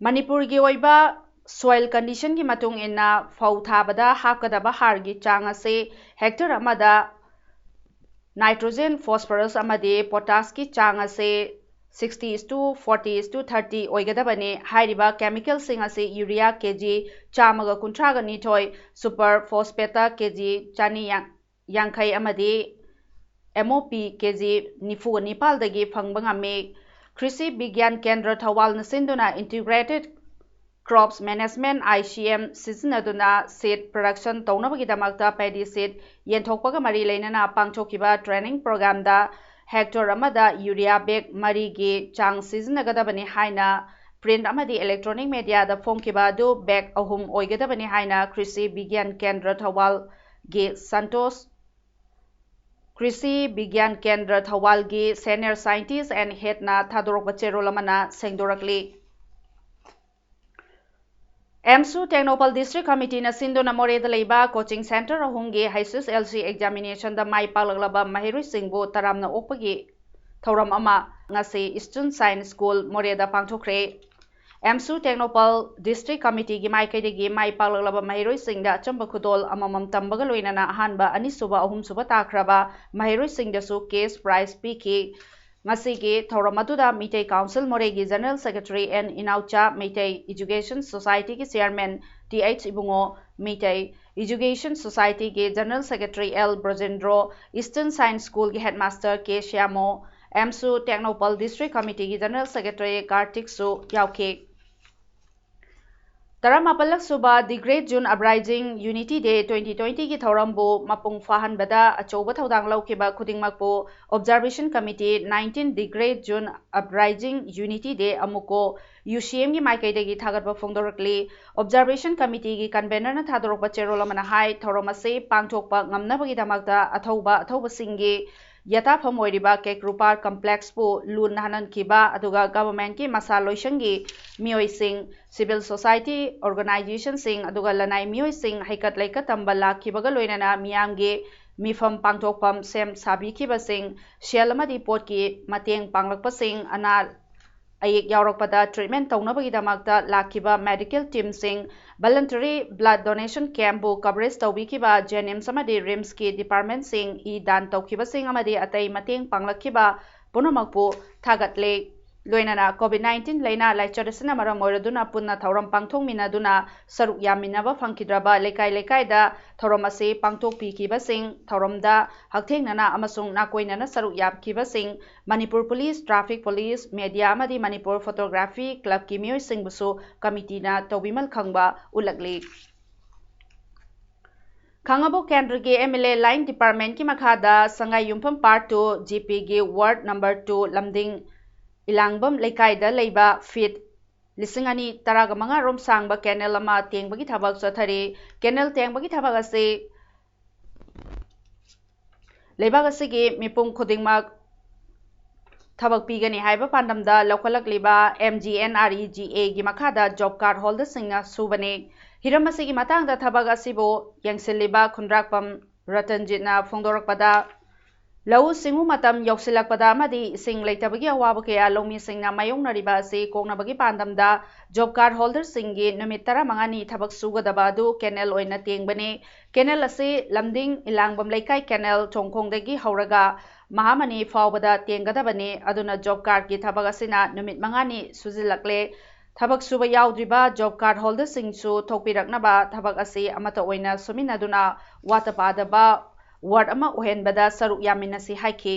ꯃꯅꯤꯄꯨꯔꯒꯤ ꯑꯣꯏꯕ soil conditionꯒꯤ ꯃꯇꯨꯡ ꯏꯟꯅ ꯐꯧ ꯊꯥꯕꯗ ꯍꯥꯞꯀꯗꯕ ꯍꯥꯔꯒꯤ ꯆꯥꯡ ꯑꯁꯤ hectare ꯑꯃꯗ nitrogen, phosphorus ꯑꯃꯗꯤ potashꯀꯤ ꯆꯥꯡ ꯑꯁꯤ sixty is to forty is to thirty ꯑꯣꯏꯒꯗꯕꯅꯤ꯫ ꯍꯥꯏꯔꯤꯕ chemicalꯁꯤꯡ ꯑꯁꯤ urea KG ꯆꯥꯝꯃꯒ ꯀꯨꯟꯊ꯭ꯔꯥꯒ ꯅꯤꯊꯣꯏ, super phosphateꯇ KG ꯆꯅꯤ ꯌꯥꯡꯈꯩ ꯑꯃꯗꯤ MOP KG ꯅꯤꯐꯨꯒ ꯅꯤꯄꯥꯜꯗꯒꯤ ꯐꯪꯕ ꯉꯝꯃꯤ꯫ ꯀ꯭ꯔꯤꯁꯤ ꯕꯤꯒ꯭ꯌꯥꯟ ꯀꯦꯟꯗ꯭ꯔ ꯊꯧꯕꯥꯜꯅ ꯁꯤꯟꯗꯨꯅ Integrated Crops Management, ICM, ꯁꯤꯖꯤꯟꯅꯗꯨꯅ seed production ꯇꯧꯅꯕꯒꯤꯗꯃꯛꯇ paddy seed ꯌꯦꯟꯊꯣꯛꯄꯒ ꯃꯔꯤ ꯂꯩꯅꯅ ꯄꯥꯡꯊꯣꯛꯈꯤꯕ training programꯗ ꯍꯦꯛꯇꯔ ꯑꯃꯗ ꯌꯨꯔꯤꯌꯥ ꯕꯦꯒ ꯃꯔꯤꯒꯤ ꯆꯥꯡ ꯁꯤꯖꯤꯟꯅꯒꯗꯕꯅꯤ ꯍꯥꯏꯅ ꯄ꯭ꯔꯤꯟꯠ ꯑꯃꯗꯤ ꯏꯂꯦꯛꯇ꯭ꯔꯣꯅꯤꯛ ꯃꯦꯗꯤꯌꯥꯗ ꯐꯣꯡꯈꯤꯕ ꯑꯗꯨ ꯕꯦꯒ ꯑꯍꯨꯝ ꯑꯣꯏꯒꯗꯕꯅꯤ ꯍꯥꯏꯅ ꯀ꯭ꯔꯤꯁꯤ ꯕꯤꯒ꯭ꯌꯥꯟ ꯀꯦꯟꯗ꯭ꯔ ꯊꯧꯕꯥꯜꯒꯤ ꯁꯟꯇꯣꯁ ꯀ꯭ꯔꯤꯁꯤ ꯕꯤꯒ꯭ꯌꯥꯟ ꯀꯦꯟꯗ꯭ꯔ ꯊꯧꯕꯥꯜꯒꯤ senior scientist and headꯅ ꯊꯥꯗꯣꯔꯛꯄ ꯆꯦꯔꯣꯜ ꯑꯃꯅ ꯁꯦꯡꯗꯣꯔꯛꯂꯤ꯫ ꯑꯦꯝꯁꯨ ꯇꯦꯡꯅꯧꯄꯜ ꯗꯤꯁꯇ꯭ꯔꯤꯛ ꯀꯃꯤꯇꯤꯅ ꯁꯤꯟꯗꯨꯅ ꯃꯣꯔꯦꯗ ꯂꯩꯕ ꯀꯣꯆꯤꯡ ꯁꯦꯟꯇꯔ ꯑꯍꯨꯝꯒꯤ ꯍꯩꯆ ꯑꯦꯁ ꯑꯦꯜ ꯁꯤ ꯑꯦꯛꯖꯥꯃꯤꯅꯦꯁꯟꯗ ꯃꯥꯏ ꯄꯥꯛꯂꯛꯂꯕ ꯃꯍꯩꯔꯣꯏꯁꯤꯡꯕꯨ ꯇꯔꯥꯝꯅ ꯑꯣꯛꯄꯒꯤ ꯊꯧꯔꯝ ꯑꯃ ꯉꯁꯤ ꯏꯁꯇꯔꯟ ꯁꯥꯏꯟꯁ ꯁ꯭ꯀꯨꯜ ꯃꯣꯔꯦꯗ ꯄꯥꯡꯊꯣꯛꯈ꯭ꯔꯦ꯫ ꯑꯦꯝꯁꯨ ꯇꯦꯡꯅꯧꯄꯜ ꯗꯤꯁꯇ꯭ꯔꯤꯛ ꯀꯃꯤꯇꯤꯒꯤ ꯃꯥꯏꯀꯩꯗꯒꯤ ꯃꯥꯏ ꯄꯥꯛꯂꯛꯂꯕ ꯃꯍꯩꯔꯣꯏꯁꯤꯡꯗ ꯑꯆꯝꯕ ꯈꯨꯗꯣꯜ ꯑꯃꯃꯝ ꯇꯝꯕꯒ ꯂꯣꯏꯅꯅ ꯑꯍꯥꯟꯕ, ꯑꯅꯤꯁꯨꯕ, ꯑꯍꯨꯝꯁꯨꯕ ꯇꯥꯈ꯭ꯔꯕ ꯃꯍꯩꯔꯣꯏꯁꯤꯡꯗꯁꯨ cash prize ꯄꯤꯈꯤ꯫ ꯉꯁꯤꯒꯤ ꯊꯧꯔꯝ ꯑꯗꯨꯗ ꯃꯤꯇꯩ ꯀꯥꯎꯟꯁꯤꯜ ꯃꯣꯔꯦꯒꯤ general secretary N Inaocha, Meitei education ꯁꯣꯁꯥꯏꯇꯤꯒꯤ chairman T H Ibungo, Meitei education ꯁꯣꯁꯥꯏꯇꯤꯒꯤ general secretary L Brojendro, eastern science ꯁ꯭ꯀꯨꯜꯒꯤ ꯍꯦꯗꯃꯥꯁꯇꯔ ꯀꯦ ꯁ꯭ꯌꯥꯃꯣ, ꯑꯦꯝꯁꯨ ꯇꯦꯡꯅꯧꯄꯜ ꯗꯤꯁꯇ꯭ꯔꯤꯛ ꯀꯃꯤꯇꯤꯒꯤ ꯖꯦꯅꯔꯦꯜ ꯁꯦꯀ꯭ꯔꯦꯇꯔꯤ ꯀꯥꯔꯇꯤꯛꯁꯨ ꯌꯥꯎꯈꯤ꯫ ꯇꯔꯥꯃꯥꯄꯜꯂꯛꯁꯨꯕ The Great June Uprising Unity Day twenty twentyꯒꯤ ꯊꯧꯔꯝꯕꯨ ꯃꯄꯨꯡ ꯐꯥꯍꯟꯕꯗ ꯑꯆꯧꯕ ꯊꯧꯗꯥꯡ ꯂꯧꯈꯤꯕ ꯈꯨꯗꯤꯡꯃꯛꯄꯨ Observation Committee nineteen The Great June Uprising Unity Day ꯑꯃꯨꯛꯀꯣ ꯌꯨ ꯁꯤ ꯑꯦꯝꯒꯤ ꯃꯥꯏꯀꯩꯗꯒꯤ ꯊꯥꯒꯠꯄ ꯐꯣꯡꯗꯣꯔꯛꯂꯤ꯫ Observation Committeeꯒꯤ convenerꯅ ꯊꯥꯗꯣꯔꯛꯄ ꯆꯦꯔꯣꯜ ꯑꯃꯅ ꯍꯥꯏ, ꯊꯧꯔꯝ ꯑꯁꯤ ꯄꯥꯡꯊꯣꯛꯄ ꯉꯝꯅꯕꯒꯤꯗꯝꯛꯇ ꯑꯊꯧꯕ ꯑꯊꯧꯕꯁꯤꯡꯒꯤ ꯌꯥꯇꯥꯐꯝ ꯑꯣꯏꯔꯤꯕ ꯀꯦꯀ꯭ꯔꯨꯄꯥꯔ complexꯄꯨ ꯂꯨ ꯅꯥꯍꯟꯈꯤꯕ, ꯑꯗꯨꯒ governmentꯀꯤ ꯃꯁꯥ ꯂꯣꯏꯁꯪꯒꯤ ꯃꯤꯑꯣꯏꯁꯤꯡ, civil society organizationꯁꯤꯡ, ꯑꯗꯨꯒ ꯂꯅꯥꯏ ꯃꯤꯑꯣꯏꯁꯤꯡ ꯍꯩꯀꯠ ꯂꯩꯀꯠ ꯇꯝꯕ ꯂꯥꯛꯈꯤꯕꯒ ꯂꯣꯏꯅꯅ ꯃꯤꯌꯥꯝꯒꯤ ꯃꯤꯐꯝ ꯄꯥꯡꯊꯣꯛꯐꯝ ꯁꯦꯝ ꯁꯥꯕꯤꯈꯤꯕꯁꯤꯡ, ꯁꯦꯜ ꯑꯃꯗꯤ ꯄꯣꯠꯀꯤ ꯃꯇꯦꯡ ꯄꯥꯡꯂꯛꯄꯁꯤꯡ, ꯑꯅꯥ ꯑꯌꯦꯛ ꯌꯥꯎꯔꯛꯄꯗ treatment ꯇꯧꯅꯕꯒꯤꯗꯃꯛꯇ ꯂꯥꯛꯈꯤꯕ medical teamꯁꯤꯡ, voluntary blood donation campꯕꯨ coverage ꯇꯧꯕꯤꯈꯤꯕ JNIMS ꯑꯃꯗꯤ RIMSꯀꯤ departmentꯁꯤꯡ, ꯏ ꯗꯥꯟ ꯇꯧꯈꯤꯕꯁꯤꯡ ꯑꯃꯗꯤ ꯑꯇꯩ ꯃꯇꯦꯡ ꯄꯥꯡꯂꯛꯈꯤꯕ ꯄꯨꯝꯅꯃꯛꯄꯨ ꯊꯥꯒꯠꯂꯦ꯫ ꯂꯣꯏꯅꯅ COVID nineteen ꯂꯥꯏꯅꯥ ꯂꯥꯏꯆꯠ ꯑꯁꯤꯅ ꯃꯔꯝ ꯑꯣꯏꯔꯗꯨꯅ ꯄꯨꯟꯅ ꯊꯧꯔꯝ ꯄꯥꯡꯊꯣꯛꯃꯤꯟꯅꯗꯨꯅ ꯁꯔꯨꯛ ꯌꯥꯃꯤꯟꯅꯕ ꯐꯪꯈꯤꯗ꯭ꯔꯕ ꯂꯩꯀꯥꯏ ꯂꯩꯀꯥꯏꯗ ꯊꯧꯔꯝ ꯑꯁꯤ ꯄꯥꯡꯊꯣꯛꯄꯤꯈꯤꯕꯁꯤꯡ, ꯊꯧꯔꯝꯗ ꯍꯛꯊꯦꯡꯅꯅ ꯑꯃꯁꯨꯡ ꯅꯥꯀꯣꯏꯅꯅ ꯁꯔꯨꯛ ꯌꯥꯈꯤꯕꯁꯤꯡ, Manipur police, traffic police, media ꯑꯃꯗꯤ ꯃꯅꯤꯄꯨꯔ photography clubꯀꯤ ꯃꯤꯑꯣꯏꯁꯤꯡꯕꯨꯁꯨ committeeꯅ ꯇꯧꯕꯤꯃꯜ ꯈꯪꯕ ꯎꯠꯂꯛꯂꯤ꯫ ꯈꯥꯡꯉꯕꯣꯛ ꯀꯦꯟꯗ꯭ꯔꯒꯤ ꯑꯦꯝ ꯑꯦꯜ ꯑꯦ ꯂꯥꯏꯟ ꯗꯤꯄꯥꯔꯠꯃꯦꯟꯠꯀꯤ ꯃꯈꯥꯗ ꯁꯉꯥꯏꯌꯨꯝꯐꯝ ꯄꯥꯔꯠ ꯇꯨ ꯖꯤ ꯄꯤꯒꯤ ꯋꯥꯔꯗ ꯅꯝꯕꯔ ꯇꯨ ꯂꯝꯗꯤꯡ ꯏꯂꯥꯡꯕꯝ ꯂꯩꯀꯥꯏꯗ ꯂꯩꯕ ꯐꯤꯠ ꯂꯤꯁꯤꯡ ꯑꯅꯤ ꯇꯔꯥꯒ ꯃꯉꯥ ꯔꯣꯝ ꯁꯥꯡꯕ ꯀꯦꯅꯦꯜ ꯑꯃ ꯇꯦꯡꯕꯒꯤ ꯊꯕꯛ ꯆꯠꯊꯔꯤ꯫ ꯀꯦꯅꯦꯜ ꯇꯦꯡꯕꯒꯤ ꯊꯕꯛ ꯑꯁꯤ ꯂꯩꯕꯥꯛ ꯑꯁꯤꯒꯤ ꯃꯤꯄꯨꯝ ꯈꯨꯗꯤꯡꯃꯛ ꯊꯕꯛ ꯄꯤꯒꯅꯤ ꯍꯥꯏꯕ ꯄꯥꯟꯗꯝꯗ ꯂꯧꯈꯠꯂꯛꯂꯤꯕ M G N R E G ꯑꯦꯒꯤ ꯃꯈꯥꯗ ꯖꯣꯕ ꯀꯥꯔꯗ ꯍꯣꯜꯗꯔꯁꯤꯡꯅ ꯁꯨꯕꯅꯤ꯫ ꯍꯤꯔꯝ ꯑꯁꯤꯒꯤ ꯃꯇꯥꯡꯗ ꯊꯕꯛ ꯑꯁꯤꯕꯨ ꯌꯦꯡꯁꯤꯜꯂꯤꯕ ꯈꯨꯟꯗ꯭ꯔꯥꯛꯄꯝ ꯔꯇꯟꯖꯤꯠꯅ ꯐꯣꯡꯗꯣꯔꯛꯄꯗ, ꯂꯧꯎ ꯁꯤꯡꯎ ꯃꯇꯝ ꯌꯧꯁꯤꯜꯂꯛꯄꯗ ꯑꯃꯗꯤ ꯏꯁꯤꯡ ꯂꯩꯇꯕꯒꯤ ꯑꯋꯥꯕ ꯀꯌꯥ ꯂꯧꯃꯤꯁꯤꯡꯅ ꯃꯥꯌꯣꯛꯅꯔꯤꯕ ꯑꯁꯤ ꯀꯣꯛꯅꯕꯒꯤ ꯄꯥꯟꯗꯝꯗ ꯖꯣꯕ ꯀꯥꯔꯗ ꯍꯣꯜꯗꯔꯁꯤꯡꯒꯤ ꯅꯨꯃꯤꯠ ꯇꯔꯥꯃꯉꯥꯅꯤ ꯊꯕꯛ ꯁꯨꯒꯗꯕ ꯑꯗꯨ ꯀꯦꯅꯦꯜ ꯑꯣꯏꯅ ꯇꯦꯡꯕꯅꯤ꯫ ꯀꯦꯅꯦꯜ ꯑꯁꯤ ꯂꯝꯗꯤꯡ ꯏꯂꯥꯡꯕꯝ ꯂꯩꯀꯥꯏ ꯀꯦꯅꯦꯜ ꯊꯣꯡꯈꯣꯡꯗꯒꯤ ꯍꯧꯔꯒ ꯃꯍꯥꯃꯅꯤ ꯐꯥꯎꯕꯗ ꯇꯦꯡꯒꯗꯕꯅꯤ꯫ ꯑꯗꯨꯅ ꯖꯣꯕ ꯀꯥꯔꯗꯀꯤ ꯊꯕꯛ ꯑꯁꯤꯅ ꯅꯨꯃꯤꯠ ꯃꯉꯥꯅꯤ ꯁꯨꯖꯤꯜꯂꯛꯂꯦ꯫ ꯊꯕꯛ ꯁꯨꯕ ꯌꯥꯎꯗ꯭ꯔꯤꯕ ꯖꯣꯕ ꯀꯥꯔꯗ ꯍꯣꯜꯗꯔꯁꯤꯡꯁꯨ ꯊꯣꯛꯄꯤꯔꯛꯅꯕ ꯊꯕꯛ ꯑꯁꯤ ꯑꯃꯠꯇ ꯑꯣꯏꯅ ꯁꯨꯃꯤꯟꯅꯗꯨꯅ ꯋꯥꯠꯇ ꯄꯥꯗꯕ ꯋꯥꯔꯗ ꯑꯃ ꯑꯣꯏꯍꯟꯕꯗ ꯁꯔꯨꯛ ꯌꯥꯃꯤꯟꯅꯁꯤ ꯍꯥꯏꯈꯤ꯫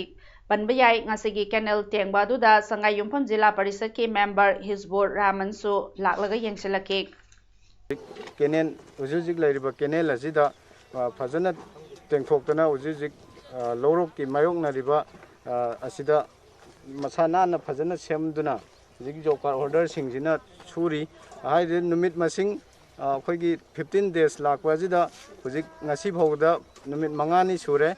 ꯄꯟꯕ ꯌꯥꯏ, ꯉꯁꯤꯒꯤ ꯀꯦꯅꯦꯜ ꯇꯦꯡꯕ ꯑꯗꯨꯗ ꯁꯉꯥꯏꯌꯨꯝꯐꯝ ꯖꯤꯂꯥ ꯄꯔꯤꯁꯠꯀꯤ ꯃꯦꯝꯕꯔ ꯍꯤꯖꯕꯨꯔ ꯔꯍꯃꯟꯁꯨ ꯂꯥꯛꯂꯒ ꯌꯦꯡꯁꯤꯜꯂꯛꯈꯤ꯫ ꯀꯦꯅꯦꯜ, ꯍꯧꯖꯤꯛ ꯍꯧꯖꯤꯛ ꯂꯩꯔꯤꯕ ꯀꯦꯅꯦꯜ ꯑꯁꯤꯗ, ꯑ, ꯐꯖꯅ ꯇꯦꯡꯊꯣꯛꯇꯅ ꯍꯧꯖꯤꯛ ꯍꯧꯖꯤꯛ, ꯑ, ꯂꯧꯔꯣꯛꯀꯤ ꯃꯥꯌꯣꯛꯅꯔꯤꯕ, ꯑ, ꯑꯁꯤꯗ ꯃꯁꯥ ꯅꯥꯟꯅ ꯐꯖꯅ ꯁꯦꯝꯗꯨꯅ ꯍꯧꯖꯤꯛ ꯖꯣꯕ ꯀꯥꯔꯗ ꯍꯣꯜꯗꯔꯁꯤꯡꯁꯤꯅ ꯁꯨꯔꯤ꯫ ꯍꯥꯏꯔꯤꯕ ꯅꯨꯃꯤꯠ ꯃꯁꯤꯡ, ꯑ, ꯑꯩꯈꯣꯏꯒꯤ ꯐꯤꯐꯇꯤꯟ ꯗꯦꯖ ꯂꯥꯛꯄ ꯑꯁꯤꯗ ꯍꯧꯖꯤꯛ ꯉꯁꯤ ꯐꯥꯎꯕꯗ ꯅꯨꯃꯤꯠ ꯃꯉꯥꯅꯤ ꯁꯨꯔꯦ꯫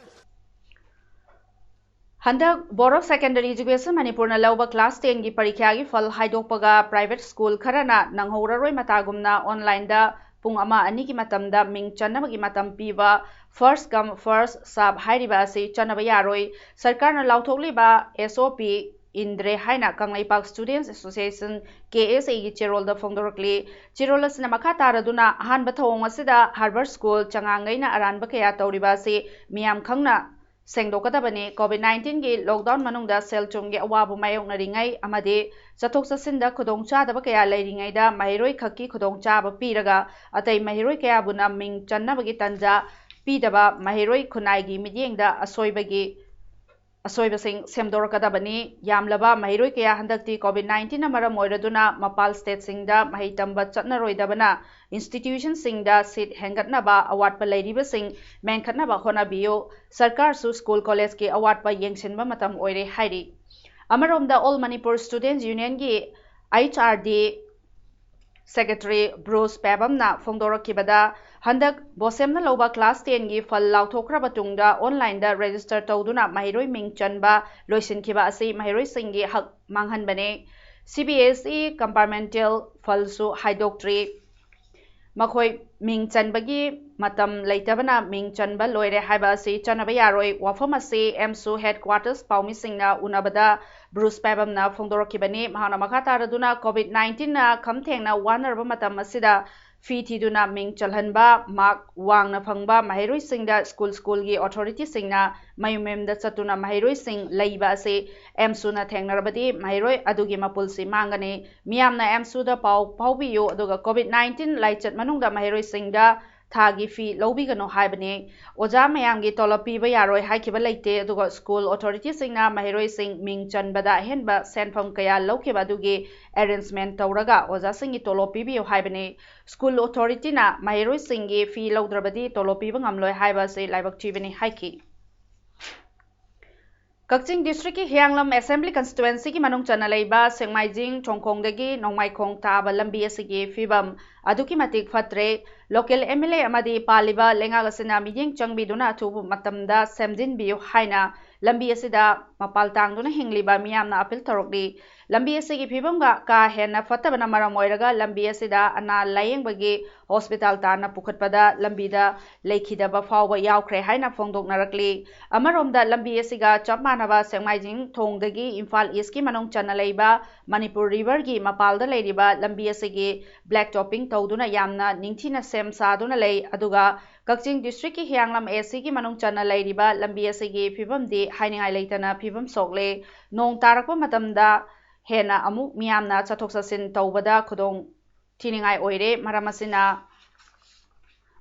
ꯍꯟꯗꯛ Board of Secondary Education ꯃꯅꯤꯄꯨꯔꯅ ꯂꯧꯕ ꯀ꯭ꯂꯥꯁ ꯇꯦꯟꯒꯤ ꯄꯔꯤꯈ꯭ꯌꯥꯒꯤ ꯐꯜ ꯍꯥꯏꯗꯣꯛꯄꯒ ꯄ꯭ꯔꯥꯏꯚꯦꯠ ꯁ꯭ꯀꯨꯜ ꯈꯔꯅ ꯅꯪꯍꯧꯔꯔꯣꯏ ꯃꯇꯥꯒꯨꯝꯅ ꯑꯣꯟꯂꯥꯏꯟꯗ ꯄꯨꯡ ꯑꯃ ꯑꯅꯤꯒꯤ ꯃꯇꯝꯗ ꯃꯤꯡ ꯆꯟꯅꯕꯒꯤ ꯃꯇꯝ ꯄꯤꯕ first come first serve ꯍꯥꯏꯔꯤꯕ ꯑꯁꯤ ꯆꯠꯅꯕ ꯌꯥꯔꯣꯏ꯫ ꯁꯔꯀꯥꯔꯅ ꯂꯥꯎꯊꯣꯛꯂꯤꯕ S O P ꯏꯟꯗ꯭ꯔꯦ ꯍꯥꯏꯅ Kangleipak Students Association, K S A ꯒꯤ ꯆꯦꯔꯣꯜꯗ ꯐꯣꯡꯗꯣꯔꯛꯂꯤ꯫ ꯆꯦꯔꯣꯜ ꯑꯁꯤꯅ ꯃꯈꯥ ꯇꯥꯔꯗꯨꯅ ꯑꯍꯥꯟꯕ ꯊꯧꯑꯣꯡ ꯑꯁꯤꯗ ꯍꯥꯔꯕꯔ ꯁ꯭ꯀꯨꯜ ꯆꯉꯥꯡꯒꯩꯅ ꯑꯔꯥꯟꯕ ꯀꯌꯥ ꯇꯧꯔꯤꯕ ꯑꯁꯤ ꯃꯤꯌꯥꯝ ꯈꯪꯅ ꯁꯦꯡꯗꯣꯛꯀꯗꯕꯅꯤ꯫ ꯀꯣꯚꯤꯗ ꯅꯥꯏꯟꯇꯤꯟꯒꯤ ꯂꯣꯛꯗꯥꯎꯟ ꯃꯅꯨꯡꯗ ꯁꯦꯜ ꯊꯨꯝꯒꯤ ꯑꯋꯥꯕ ꯃꯥꯌꯣꯛꯅꯔꯤꯉꯩ ꯑꯃꯗꯤ ꯆꯠꯊꯣꯛ ꯆꯠꯁꯤꯟꯗ ꯈꯨꯗꯣꯡꯆꯥꯗꯕ ꯀꯌꯥ ꯂꯩꯔꯤꯉꯩꯗ ꯃꯍꯩꯔꯣꯏ ꯈꯛꯀꯤ ꯈꯨꯗꯣꯡꯆꯥꯕ ꯄꯤꯔꯒ ꯑꯇꯩ ꯃꯍꯩꯔꯣꯏ ꯀꯌꯥꯕꯨꯅ ꯃꯤꯡ ꯆꯟꯅꯕꯒꯤ ꯇꯟꯖꯥ ꯄꯤꯗꯕ, ꯃꯍꯩꯔꯣꯏ ꯈꯨꯟꯅꯥꯏꯒꯤ ꯃꯤꯠꯌꯦꯡꯗ ꯑꯁꯣꯏꯕꯒꯤ ꯑꯁꯣꯏꯕꯁꯤꯡ ꯁꯦꯝꯗꯣꯔꯛꯀꯗꯕꯅꯤ꯫ ꯌꯥꯝꯂꯕ ꯃꯍꯩꯔꯣꯏ ꯀꯌꯥ ꯍꯟꯗꯛꯇꯤ COVID nineteenꯅ ꯃꯔꯝ ꯑꯣꯏꯔꯗꯨꯅ ꯃꯄꯥꯜ stateꯁꯤꯡꯗ ꯃꯍꯩ ꯇꯝꯕ ꯆꯠꯅꯔꯣꯏꯗꯕꯅ institutionꯁꯤꯡꯗ seat ꯍꯦꯟꯒꯠꯅꯕ ꯑꯋꯥꯠꯄ ꯂꯩꯔꯤꯕꯁꯤꯡ ꯃꯦꯟꯈꯠꯅꯕ ꯍꯣꯠꯅꯕꯤꯌꯨ꯫ ꯁꯔꯀꯥꯔꯁꯨ school collegeꯀꯤ ꯑꯋꯥꯠꯄ ꯌꯦꯡꯁꯤꯟꯕ ꯃꯇꯝ ꯑꯣꯏꯔꯦ ꯍꯥꯏꯔꯤ꯫ ꯑꯃꯔꯣꯝꯗ All Manipur Students Unionꯒꯤ HRD secretary Bruce ꯄꯦꯕꯝꯅ ꯐꯣꯡꯗꯣꯔꯛꯈꯤꯕꯗ, ꯍꯟꯗꯛ BOSEMꯅ ꯂꯧꯕ class tenꯒꯤ ꯐꯜ ꯂꯥꯎꯊꯣꯛꯈ꯭ꯔꯕ ꯇꯨꯡꯗ onlineꯗ register ꯇꯧꯗꯨꯅ ꯃꯍꯩꯔꯣꯏ ꯃꯤꯡ ꯆꯟꯕ ꯂꯣꯏꯁꯤꯟꯈꯤꯕ ꯑꯁꯤ ꯃꯍꯩꯔꯣꯏꯁꯤꯡꯒꯤ ꯍꯛ ꯃꯥꯡꯍꯟꯕꯅꯤ꯫ CBSE compartmental ꯐꯜꯁꯨ ꯍꯥꯏꯗꯣꯛꯇ꯭ꯔꯤ꯫ ꯃꯈꯣꯏ ꯃꯤꯡ ꯆꯟꯕꯒꯤ ꯃꯇꯝ ꯂꯩꯇꯕꯅ ꯃꯤꯡ ꯆꯟꯕ ꯂꯣꯏꯔꯦ ꯍꯥꯏꯕ ꯑꯁꯤ ꯆꯠꯅꯕ ꯌꯥꯔꯣꯏ꯫ ꯋꯥꯐꯝ ꯑꯁꯤ AMSU headquarters ꯄꯥꯎꯃꯤꯁꯤꯡꯅ ꯎꯅꯕꯗ Bruce ꯄꯦꯕꯝꯅ ꯐꯣꯡꯗꯣꯔꯛꯈꯤꯕꯅꯤ꯫ ꯃꯍꯥꯛꯅ ꯃꯈꯥ ꯇꯥꯔꯗꯨꯅ COVID nineteenꯅ ꯈꯝ ꯊꯦꯡꯅ ꯋꯥꯅꯔꯕ ꯃꯇꯝ ꯑꯁꯤꯗ ꯐꯤ ꯊꯤꯗꯨꯅ ꯃꯤꯡ ꯆꯜꯍꯟꯕ, mark ꯋꯥꯡꯅ ꯐꯪꯕ ꯃꯍꯩꯔꯣꯏꯁꯤꯡꯗ school schoolꯒꯤ authorityꯁꯤꯡꯅ ꯃꯌꯨꯝ ꯃꯌꯨꯝꯗ ꯆꯠꯇꯨꯅ ꯃꯍꯩꯔꯣꯏꯁꯤꯡ ꯂꯩꯕ ꯑꯁꯤ AMSUꯅ ꯊꯦꯡꯅꯔꯕꯗꯤ ꯃꯍꯩꯔꯣꯏ ꯑꯗꯨꯒꯤ ꯃꯄꯨꯜꯁꯤ ꯃꯥꯡꯒꯅꯤ꯫ ꯃꯤꯌꯥꯝꯅ AMSUꯗ ꯄꯥꯎ ꯐꯥꯎꯕꯤꯌꯨ, ꯑꯗꯨꯒ COVID nineteen ꯂꯥꯏꯆꯠ ꯃꯅꯨꯡꯗ ꯃꯍꯩꯔꯣꯏꯁꯤꯡꯗ ꯊꯥꯒꯤ ꯐꯤ ꯂꯧꯕꯤꯒꯅꯨ ꯍꯥꯏꯕꯅꯤ꯫ ꯑꯣꯖꯥ ꯃꯌꯥꯝꯒꯤ ꯇꯣꯂꯣꯞ ꯄꯤꯕ ꯌꯥꯔꯣꯏ ꯍꯥꯏꯈꯤꯕ ꯂꯩꯇꯦ, ꯑꯗꯨꯒ school authorityꯁꯤꯡꯅ ꯃꯍꯩꯔꯣꯏꯁꯤꯡ ꯃꯤꯡ ꯆꯟꯕꯗ ꯑꯍꯦꯟꯕ ꯁꯦꯟꯐꯝ ꯀꯌꯥ ꯂꯧꯈꯤꯕ ꯑꯗꯨꯒꯤ arrangement ꯇꯧꯔꯒ ꯑꯣꯖꯥꯁꯤꯡꯒꯤ ꯇꯣꯂꯣꯞ ꯄꯤꯕꯤꯌꯨ ꯍꯥꯏꯕꯅꯤ꯫ School authorityꯅ ꯃꯍꯩꯔꯣꯏꯁꯤꯡꯒꯤ ꯐꯤ ꯂꯧꯗ꯭ꯔꯕꯗꯤ ꯇꯣꯂꯣꯞ ꯄꯤꯕ ꯉꯝꯂꯣꯏ ꯍꯥꯏꯕ ꯑꯁꯤ ꯂꯥꯏꯕꯛ ꯊꯤꯕꯅꯤ ꯍꯥꯏꯈꯤ꯫ ꯀꯛꯆꯤꯡ districtꯀꯤ ꯍꯤꯌꯥꯡꯂꯝ assembly constituencyꯒꯤ ꯃꯅꯨꯡ ꯆꯟꯅ ꯂꯩꯕ ꯁꯦꯛꯃꯥꯏꯖꯤꯡ ꯊꯣꯡꯈꯣꯡꯗꯒꯤ ꯅꯣꯡꯃꯥꯏꯈꯣꯡ ꯇꯥꯕ ꯂꯝꯕꯤ ꯑꯁꯤꯒꯤ ꯐꯤꯕꯝ ꯑꯗꯨꯛꯀꯤ ꯃꯇꯤꯛ ꯐꯠꯇ꯭ꯔꯦ꯫ Local MLA ꯑꯃꯗꯤ ꯄꯥꯜꯂꯤꯕ ꯂꯩꯉꯥꯛ ꯑꯁꯤꯅ ꯃꯤꯠꯌꯦꯡ ꯆꯪꯕꯤꯗꯨꯅ ꯑꯊꯨꯕ ꯃꯇꯝꯗ ꯁꯦꯝꯖꯤꯟꯕꯤꯌꯨ ꯍꯥꯏꯅ ꯂꯝꯕꯤ ꯑꯁꯤꯗ ꯃꯄꯥꯜ ꯇꯥꯡꯗꯨꯅ ꯍꯤꯡꯂꯤꯕ ꯃꯤꯌꯥꯝꯅ appeal ꯇꯧꯔꯛꯂꯤ꯫ ꯂꯝꯕꯤ ꯑꯁꯤꯒꯤ ꯐꯤꯕꯝꯒ ꯀꯥ ꯍꯦꯟꯅ ꯐꯠꯇꯕꯅ ꯃꯔꯝ ꯑꯣꯏꯔꯒ ꯂꯝꯕꯤ ꯑꯁꯤꯗ ꯑꯅꯥ ꯂꯥꯌꯦꯡꯕꯒꯤ hospital ꯇꯥꯟꯅ ꯄꯨꯈꯠꯄꯗ ꯂꯝꯕꯤꯗ ꯂꯩꯈꯤꯗꯕ ꯐꯥꯎꯕ ꯌꯥꯎꯈ꯭ꯔꯦ ꯍꯥꯏꯅ ꯐꯣꯡꯗꯣꯛꯅꯔꯛꯂꯤ꯫ ꯑꯃꯔꯣꯝꯗ ꯂꯝꯕꯤ ꯑꯁꯤꯒ ꯆꯞ ꯃꯥꯟꯅꯕ ꯁꯦꯛꯃꯥꯏꯖꯤꯡ ꯊꯣꯡꯗꯒꯤ ꯏꯝꯐꯥꯜ Eastꯀꯤ ꯃꯅꯨꯡ ꯆꯟꯅ ꯂꯩꯕ ꯃꯅꯤꯄꯨꯔ Riverꯒꯤ ꯃꯄꯥꯜꯗ ꯂꯩꯔꯤꯕ ꯂꯝꯕꯤ ꯑꯁꯤꯒꯤ black topping ꯇꯧꯗꯨꯅ ꯌꯥꯝꯅ ꯅꯤꯡꯊꯤꯅ ꯁꯦꯝ ꯁꯥꯗꯨꯅ ꯂꯩ꯫ ꯑꯗꯨꯒ ꯀꯛꯆꯤꯡ districtꯀꯤ ꯍꯤꯌꯥꯡꯂꯝ ACꯒꯤ ꯃꯅꯨꯡ ꯆꯟꯅ ꯂꯩꯔꯤꯕ ꯂꯝꯕꯤ ꯑꯁꯤꯒꯤ ꯐꯤꯕꯝꯗꯤ ꯍꯥꯏꯅꯤꯡꯉꯥꯏ ꯂꯩꯇꯅ ꯐꯤꯕꯝ ꯁꯣꯛꯂꯦ꯫ ꯅꯣꯡ ꯇꯥꯔꯛꯄ ꯃꯇꯝꯗ ꯍꯦꯟꯅ ꯑꯃꯨꯛ ꯃꯤꯌꯥꯝꯅ ꯆꯠꯊꯣꯛ ꯆꯠꯁꯤꯟ ꯇꯧꯕꯗ ꯈꯨꯗꯣꯡ ꯊꯤꯅꯤꯡꯉꯥꯏ ꯑꯣꯏꯔꯦ꯫ ꯃꯔꯝ ꯑꯁꯤꯅ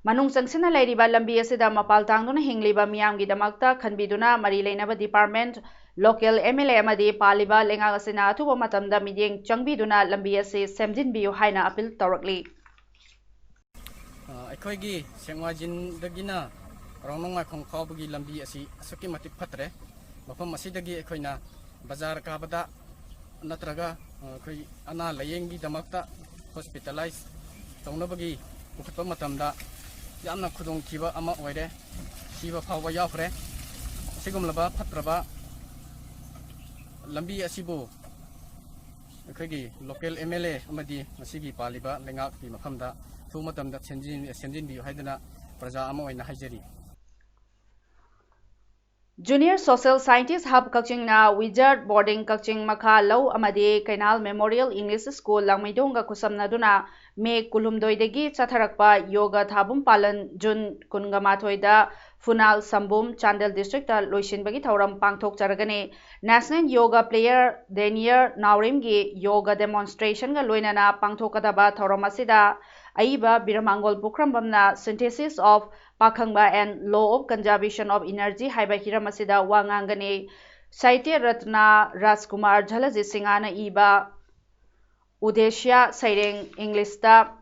ꯃꯅꯨꯡ ꯆꯪꯁꯤꯟꯅ ꯂꯩꯔꯤꯕ ꯂꯝꯕꯤ ꯑꯁꯤꯗ ꯃꯄꯥꯜ ꯇꯥꯡꯗꯨꯅ ꯍꯤꯡꯂꯤꯕ ꯃꯤꯌꯥꯝꯒꯤꯗꯃꯛꯇ ꯈꯟꯕꯤꯗꯨꯅ ꯃꯔꯤ ꯂꯩꯅꯕ department, local M L A ꯑꯃꯗꯤ ꯄꯥꯜꯂꯤꯕ ꯂꯩꯉꯥꯛ ꯑꯁꯤꯅ ꯑꯊꯨꯕ ꯃꯇꯝꯗ ꯃꯤꯠꯌꯦꯡ ꯆꯪꯕꯤꯗꯨꯅ ꯂꯝꯕꯤ ꯑꯁꯤ ꯁꯦꯝꯖꯤꯟꯕꯤꯌꯨ ꯍꯥꯏꯅ appeal ꯇꯧꯔꯛꯂꯤ꯫ ꯑ, ꯑꯩꯈꯣꯏꯒꯤ ꯁꯦꯡꯃꯥꯏꯖꯤꯟꯗꯒꯤꯅ ꯔꯣꯡꯅꯣꯡ ꯃꯥꯏꯈꯣꯡ ꯐꯥꯎꯕꯒꯤ ꯂꯝꯕꯤ ꯑꯁꯤ ꯑꯁꯨꯛꯀꯤ ꯃꯇꯤꯛ ꯐꯠꯇ꯭ꯔꯦ꯫ ꯃꯐꯝ ꯑꯁꯤꯗꯒꯤ ꯑꯩꯈꯣꯏꯅ ꯕꯖꯥꯔ ꯀꯥꯕꯗ ꯅꯠꯇ꯭ꯔꯒ, ꯑ, ꯑꯩꯈꯣꯏ ꯑꯅꯥ ꯂꯥꯌꯦꯡꯒꯤꯗꯃꯛꯇ hospitalize ꯇꯧꯅꯕꯒꯤ ꯄꯨꯈꯠꯄ ꯃꯇꯝꯗ ꯌꯥꯝꯅ ꯈꯨꯗꯣꯡꯊꯤꯕ ꯑꯃ ꯑꯣꯏꯔꯦ꯫ ꯁꯤꯕ ꯐꯥꯎꯕ ꯌꯥꯎꯈ꯭ꯔꯦ꯫ ꯑꯁꯤꯒꯨꯝꯂꯕ ꯐꯠꯇ꯭ꯔꯕ ꯂꯝꯕꯤ ꯑꯁꯤꯕꯨ ꯑꯩꯈꯣꯏꯒꯤ local M L A ꯑꯃꯗꯤ ꯃꯁꯤꯒꯤ ꯄꯥꯜꯂꯤꯕ ꯂꯩꯉꯥꯛꯀꯤ ꯃꯐꯝꯗ ꯑꯊꯨꯕ ꯃꯇꯝꯗ ꯁꯦꯝꯖꯤꯟ-, ꯁꯦꯝꯖꯤꯟꯕꯤꯌꯨ ꯍꯥꯏꯗꯨꯅ ꯄ꯭ꯔꯖꯥ ꯑꯃ ꯑꯣꯏꯅ ꯍꯥꯏꯖꯔꯤ꯫ Junior Social Scientist Hub ꯀꯛꯆꯤꯡꯅ Wizard Boarding ꯀꯛꯆꯤꯡ ꯃꯈꯥ ꯂꯧ ꯑꯃꯗꯤ ꯀꯩꯅꯥꯜ Memorial English School ꯂꯥꯡꯃꯩꯗꯣꯡꯒ ꯈꯨꯠꯁꯝꯅꯗꯨꯅ ꯃꯦ ꯀꯨꯟꯍꯨꯝꯗꯣꯏꯗꯒꯤ ꯆꯠꯊꯔꯛꯄ ꯌꯣꯒ ꯊꯥꯕꯨꯝ ꯄꯥꯂꯟ ꯖꯨꯟ ꯀꯨꯟꯒ ꯃꯥꯊꯣꯏꯗ ꯐꯨꯅꯥꯜ ꯁꯝꯕꯨꯝ, ꯆꯥꯟꯗꯦꯜ district ꯇ ꯂꯣꯏꯁꯤꯟꯕꯒꯤ ꯊꯧꯔꯝ ꯄꯥꯡꯊꯣꯛꯆꯔꯒꯅꯤ꯫ National Yoga Player Daniel ꯅꯥꯎꯔꯦꯝꯒꯤ ꯌꯣꯒ demonstration ꯒ ꯂꯣꯏꯅꯅ ꯄꯥꯡꯊꯣꯛꯀꯗꯕ ꯊꯧꯔꯝ ꯑꯁꯤꯗ ꯑꯏꯕ ꯕꯤꯔꯃꯥꯡꯒꯣꯜ ꯄꯨꯈ꯭ꯔꯝꯕꯝꯅ Synthesis of Pakhangba and Law of Conservation of Energy ꯍꯥꯏꯕ ꯍꯤꯔꯝ ꯑꯁꯤꯗ ꯋꯥ ꯉꯥꯡꯒꯅꯤ꯫ ꯁꯥꯍꯤꯇ꯭ꯌ ꯔꯠꯅ ꯔꯥꯖꯀꯨꯃꯥꯔ ꯖꯂꯖꯤꯠ ꯁꯤꯡꯍꯅ ꯏꯕ ꯎꯗꯦꯁ꯭ꯌ ꯁꯩꯔꯦꯡ English ꯇ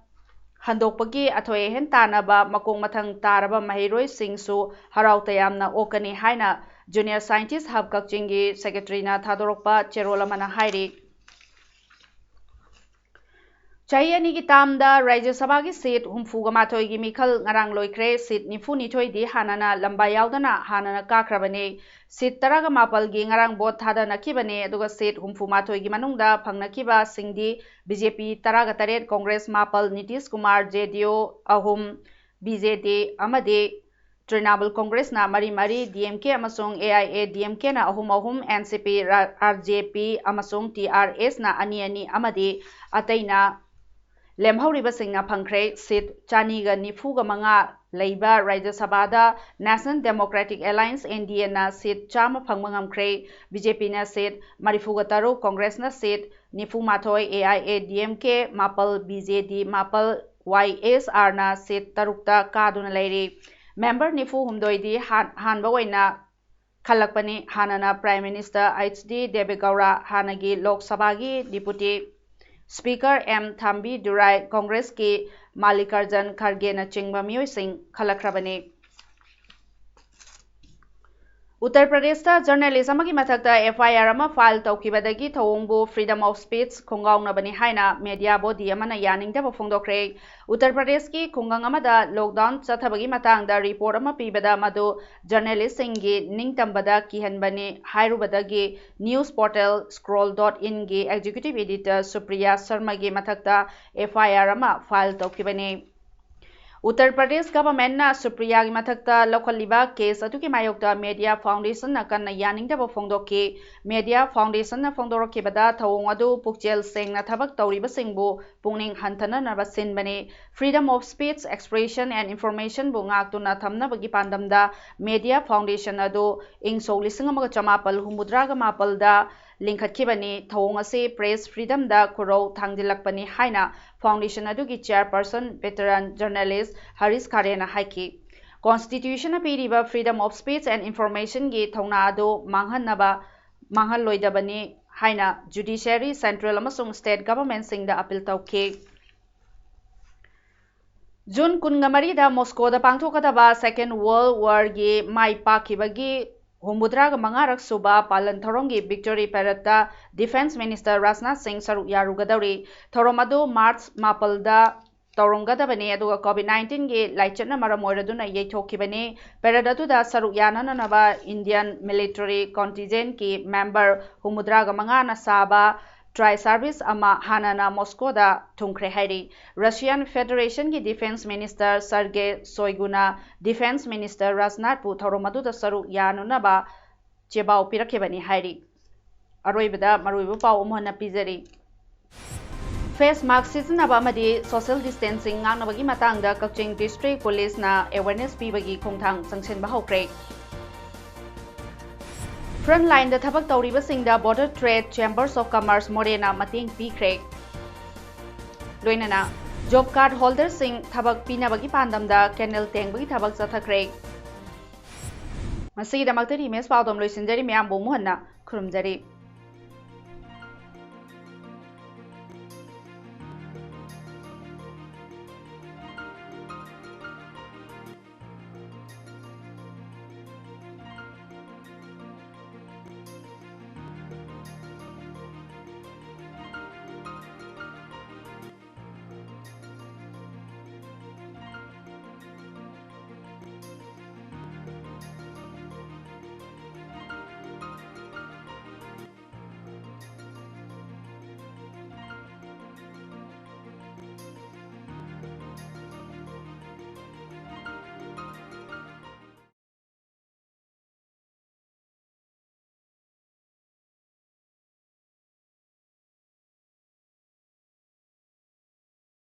ꯍꯟꯗꯣꯛꯄꯒꯤ ꯑꯊꯣꯏ ꯑꯍꯦꯟ ꯇꯥꯅꯕ ꯃꯀꯣꯛ ꯃꯊꯪ ꯇꯥꯔꯕ ꯃꯍꯩꯔꯣꯏꯁꯤꯡꯁꯨ ꯍꯔꯥꯎ ꯇꯌꯥꯝꯅ ꯑꯣꯛꯀꯅꯤ ꯍꯥꯏꯅ Junior Scientist Hub ꯀꯛꯆꯤꯡꯒꯤ secretary ꯅ ꯊꯥꯗꯣꯔꯛꯄ ꯆꯦꯔꯣꯜ ꯑꯃꯅ ꯍꯥꯏꯔꯤ꯫ ꯆꯍꯤ ꯑꯅꯤꯒꯤ term ꯗ ꯔꯥꯖ꯭ꯌ ꯁꯚꯥꯒꯤ seat ꯍꯨꯝꯐꯨꯒ ꯃꯥꯊꯣꯏꯒꯤ ꯃꯤꯈꯜ ꯉꯔꯥꯡ ꯂꯣꯏꯈ꯭ꯔꯦ꯫ Seat ꯅꯤꯐꯨ ꯅꯤꯊꯣꯏꯗꯤ ꯍꯥꯟꯅꯅ ꯂꯝꯕꯥ ꯌꯥꯎꯗꯅ ꯍꯥꯟꯅꯅ ꯀꯥꯈ꯭ꯔꯕꯅꯤ꯫ Seat ꯇꯔꯥꯒ ꯃꯥꯄꯜꯒꯤ ꯉꯔꯥꯡ vote ꯊꯥꯗꯅꯈꯤꯕꯅꯤ, ꯑꯗꯨꯒ seat ꯍꯨꯝꯐꯨ ꯃꯥꯊꯣꯏꯒꯤ ꯃꯅꯨꯡꯗ ꯐꯪꯅꯈꯤꯕꯁꯤꯡꯗꯤ B J P ꯇꯔꯥꯒ ꯇꯔꯦꯠ, Congress ꯃꯥꯄꯜ, Nitish Kumar, J D U ꯑꯍꯨꯝ, B J D ꯑꯃꯗꯤ Trinamool Congress ꯅ ꯃꯔꯤ ꯃꯔꯤ, D M K ꯑꯃꯁꯨꯡ A I A D M K ꯅ ꯑꯍꯨꯝ ꯑꯍꯨꯝ, N C P, ꯔ-, R J P ꯑꯃꯁꯨꯡ T R S ꯅ ꯑꯅꯤ ꯑꯅꯤ ꯑꯃꯗꯤ ꯑꯇꯩꯅ ꯂꯦꯝꯍꯧꯔꯤꯕꯁꯤꯡꯅ ꯐꯪꯈ꯭ꯔꯦ꯫ Seat ꯆꯅꯤꯒ ꯅꯤꯐꯨꯒ ꯃꯉꯥ ꯂꯩꯕ ꯔꯥꯖ꯭ꯌ ꯁꯚꯥꯗ National Democratic Alliance, N D A ꯅ seat ꯆꯥꯝꯃ ꯐꯪꯕ ꯉꯝꯈ꯭ꯔꯦ꯫ B J P ꯅ seat ꯃꯔꯤꯐꯨꯒ ꯇꯔꯨꯛ, Congress ꯅ seat ꯅꯤꯐꯨ ꯃꯥꯊꯣꯏ, A I A D M K ꯃꯥꯄꯜ, B J D ꯃꯥꯄꯜ, ꯋꯥꯏ ꯑꯦꯁ ꯑꯥꯔꯅ ꯁꯤꯠ ꯇꯔꯨꯛꯇ ꯀꯥꯗꯨꯅ ꯂꯩꯔꯤ꯫ ꯃꯦꯝꯕꯔ ꯅꯤꯐꯨ ꯍꯨꯝꯗꯣꯏꯗꯤ ꯍꯥꯟ-, ꯍꯥꯟꯕ ꯑꯣꯏꯅ ꯈꯜꯂꯛꯄꯅꯤ꯫ ꯍꯥꯟꯅꯅ Prime Minister ꯑꯩꯆ ꯗꯤ ꯗꯦꯕꯦꯒꯧꯔꯥ, ꯍꯥꯟꯅꯒꯤ ꯂꯣꯛ ꯁꯚꯥꯒꯤ Deputy Speaker ꯑꯦꯝ ꯊꯥꯝꯕꯤ ꯗꯨꯔꯥꯏ, ꯀꯣꯡꯒ꯭ꯔꯦꯁꯀꯤ ꯃꯥꯜꯂꯤꯀꯥꯔꯖꯟ ꯈꯔꯒꯦꯅꯆꯤꯡꯕ ꯃꯤꯑꯣꯏꯁꯤꯡ ꯈꯜꯂꯛꯈ꯭ꯔꯕꯅꯤ꯫ ꯎꯠꯇꯔ ꯄ꯭ꯔꯗꯦꯁꯇ journalist ꯑꯃꯒꯤ ꯃꯊꯛꯇ ꯑꯦꯐ ꯑꯥꯏ ꯑꯥꯔ ꯑꯃ file ꯇꯧꯈꯤꯕꯗꯒꯤ ꯊꯧꯑꯣꯡꯕꯨ Freedom of Speech ꯈꯣꯡꯒꯥꯎꯅꯕꯅꯤ ꯍꯥꯏꯅ media body ꯑꯃꯅ ꯌꯥꯅꯤꯡꯗꯕ ꯐꯣꯡꯗꯣꯛꯈ꯭ꯔꯦ꯫ ꯎꯠꯇꯔ ꯄ꯭ꯔꯗꯦꯁꯀꯤ ꯈꯨꯡꯒꯪ ꯑꯃꯗ lockdown ꯆꯠꯊꯕꯒꯤ ꯃꯇꯥꯡꯗ report ꯑꯃ ꯄꯤꯕꯗ ꯃꯗꯨ journalistꯁꯤꯡꯒꯤ ꯅꯤꯡꯇꯝꯕꯗ ꯀꯤꯍꯟꯕꯅꯤ ꯍꯥꯏꯔꯨꯕꯗꯒꯤ news portal scroll dot inꯒꯤ executive editor Supriya ꯁꯔꯃꯒꯤ ꯃꯊꯛꯇ ꯑꯦꯐ ꯑꯥꯏ ꯑꯥꯔ ꯑꯃ file ꯇꯧꯈꯤꯕꯅꯤ꯫ ꯎꯠꯇꯔ ꯄ꯭ꯔꯗꯦꯁ governmentꯅ ꯁꯨꯄ꯭ꯔꯤꯌꯥꯒꯤ ꯃꯊꯛꯇ ꯂꯧꯈꯠꯂꯤꯕ case ꯑꯗꯨꯒꯤ ꯃꯥꯌꯣꯛꯇ Media Foundationꯅ ꯀꯟꯅ ꯌꯥꯅꯤꯡꯗꯕ ꯐꯣꯡꯗꯣꯛꯈꯤ꯫ Media Foundationꯅ ꯐꯣꯡꯗꯣꯔꯛꯈꯤꯕꯗ ꯊꯧꯑꯣꯡ ꯑꯗꯨ ꯄꯨꯛꯆꯦꯜ ꯁꯦꯡꯅ ꯊꯕꯛ ꯇꯧꯔꯤꯕꯁꯤꯡꯕꯨ ꯄꯨꯛꯅꯤꯡ ꯍꯟꯊꯅꯅꯕ ꯁꯤꯟꯕꯅꯤ꯫ Freedom of speech, expression and informationꯕꯨ ꯉꯥꯛꯇꯨꯅ ꯊꯝꯅꯕꯒꯤ ꯄꯥꯟꯗꯝꯗ Media Foundation ꯑꯗꯨ ꯏꯪ ꯁꯣꯛ ꯂꯤꯁꯤꯡ ꯑꯃꯒ ꯆꯃꯥꯄꯜ ꯍꯨꯝꯐꯨꯇꯔꯥꯒ ꯃꯥꯄꯜꯗ ꯂꯤꯡꯈꯠꯈꯤꯕꯅꯤ꯫ ꯊꯧꯑꯣꯡ ꯑꯁꯤ press freedomꯗ ꯈꯨꯔꯧ ꯊꯥꯡꯖꯤꯜꯂꯛꯄꯅꯤ ꯍꯥꯏꯅ foundation ꯑꯗꯨꯒꯤ chairperson veteran journalist ꯍꯔꯤꯁ ꯈꯥꯔꯦꯅ ꯍꯥꯏꯈꯤ꯫ Constitutionꯅ ꯄꯤꯔꯤꯕ freedom of speech and informationꯒꯤ ꯊꯧꯅꯥ ꯑꯗꯨ ꯃꯥꯡꯍꯟꯅꯕ, ꯃꯥꯡꯍꯜꯂꯣꯏꯗꯕꯅꯤ ꯍꯥꯏꯅ judiciary, central ꯑꯃꯁꯨꯡ state governmentꯁꯤꯡꯗ appeal ꯇꯧꯈꯤ꯫ ꯖꯨꯟ ꯀꯨꯟꯃꯔꯤꯗ ꯃꯣꯁꯀꯣꯗ ꯄꯥꯡꯊꯣꯛꯀꯗꯕ Second World Warꯒꯤ ꯃꯥꯏ ꯄꯥꯛꯈꯤꯕꯒꯤ ꯍꯨꯝꯐꯨꯇꯔꯥꯒ ꯃꯉꯥꯔꯛ ꯁꯨꯕ ꯄꯥꯂꯟ ꯊꯧꯔꯝꯒꯤ victory paradeꯇ Defence Minister ꯔꯥꯖꯅꯥꯊ ꯁꯤꯡ ꯁꯔꯨꯛ ꯌꯥꯔꯨꯒꯗꯧꯔꯤ꯫ ꯊꯧꯔꯝ ꯑꯗꯨ ꯃꯥꯔꯆ ꯃꯥꯄꯜꯗ ꯇꯧꯔꯝꯒꯗꯕꯅꯤ, ꯑꯗꯨꯒ COVID nineteenꯒꯤ ꯂꯥꯏꯆꯠꯅ ꯃꯔꯝ ꯑꯣꯏꯔꯗꯨꯅ ꯌꯩꯊꯣꯛꯈꯤꯕꯅꯤ꯫ Parade ꯑꯗꯨꯗ ꯁꯔꯨꯛ ꯌꯥꯅꯅꯕ Indian military contingentꯀꯤ member ꯍꯨꯝꯐꯨꯇꯔꯥꯒ ꯃꯉꯥꯅ ꯁꯥꯕ tri service ꯑꯃ ꯍꯥꯟꯅꯅ ꯃꯣꯁꯀꯣꯗ ꯊꯨꯡꯈ꯭ꯔꯦ ꯍꯥꯏꯔꯤ꯫ Russian Federationꯒꯤ Defence Minister Sergei Shoiguꯅ Defence Minister ꯔꯥꯖꯅꯥꯊꯄꯨ ꯊꯧꯔꯝ ꯑꯗꯨꯗ ꯁꯔꯨꯛ ꯌꯥꯅꯅꯕ ꯆꯦꯕꯥꯎ ꯄꯤꯔꯛꯈꯤꯕꯅꯤ ꯍꯥꯏꯔꯤ꯫ ꯑꯔꯣꯏꯕꯗ ꯃꯔꯨꯑꯣꯏꯕ ꯄꯥꯎ ꯑꯃꯨꯛ ꯍꯟꯅ ꯄꯤꯖꯔꯤ꯫ Face mask ꯁꯤꯖꯤꯟꯅꯕ ꯑꯃꯗꯤ social distancing ꯉꯥꯛꯅꯕꯒꯤ ꯃꯇꯥꯡꯗ ꯀꯛꯆꯤꯡ District Policeꯅ awareness ꯄꯤꯕꯒꯤ ꯈꯣꯡꯊꯥꯡ ꯆꯪꯁꯤꯟꯕ ꯍꯧꯈ꯭ꯔꯦ꯫ Front lineꯗ ꯊꯕꯛ ꯇꯧꯔꯤꯕꯁꯤꯡꯗ Border Trade Chambers of Commerce ꯃꯣꯔꯦꯅ ꯃꯇꯦꯡ ꯄꯤꯈ꯭ꯔꯦ꯫ ꯂꯣꯏꯅꯅ ꯖꯣꯕ ꯀꯥꯔꯗ ꯍꯣꯜꯗꯔꯁꯤꯡ ꯊꯕꯛ ꯄꯤꯅꯕꯒꯤ ꯄꯥꯟꯗꯝꯗ ꯀꯦꯟꯗꯜ ꯇꯦꯡꯕꯒꯤ ꯊꯕꯛ ꯆꯠꯊꯈ꯭ꯔꯦ꯫ ꯃꯁꯤꯒꯤꯗꯃꯛꯇ ꯏꯃꯦꯖ ꯄꯥꯎꯗꯝ ꯂꯣꯏꯁꯤꯟꯖꯔꯤ꯫ ꯃꯌꯥꯝꯕꯨ ꯑꯃꯨꯛ ꯍꯟꯅ ꯈꯨꯔꯨꯝꯖꯔꯤ꯫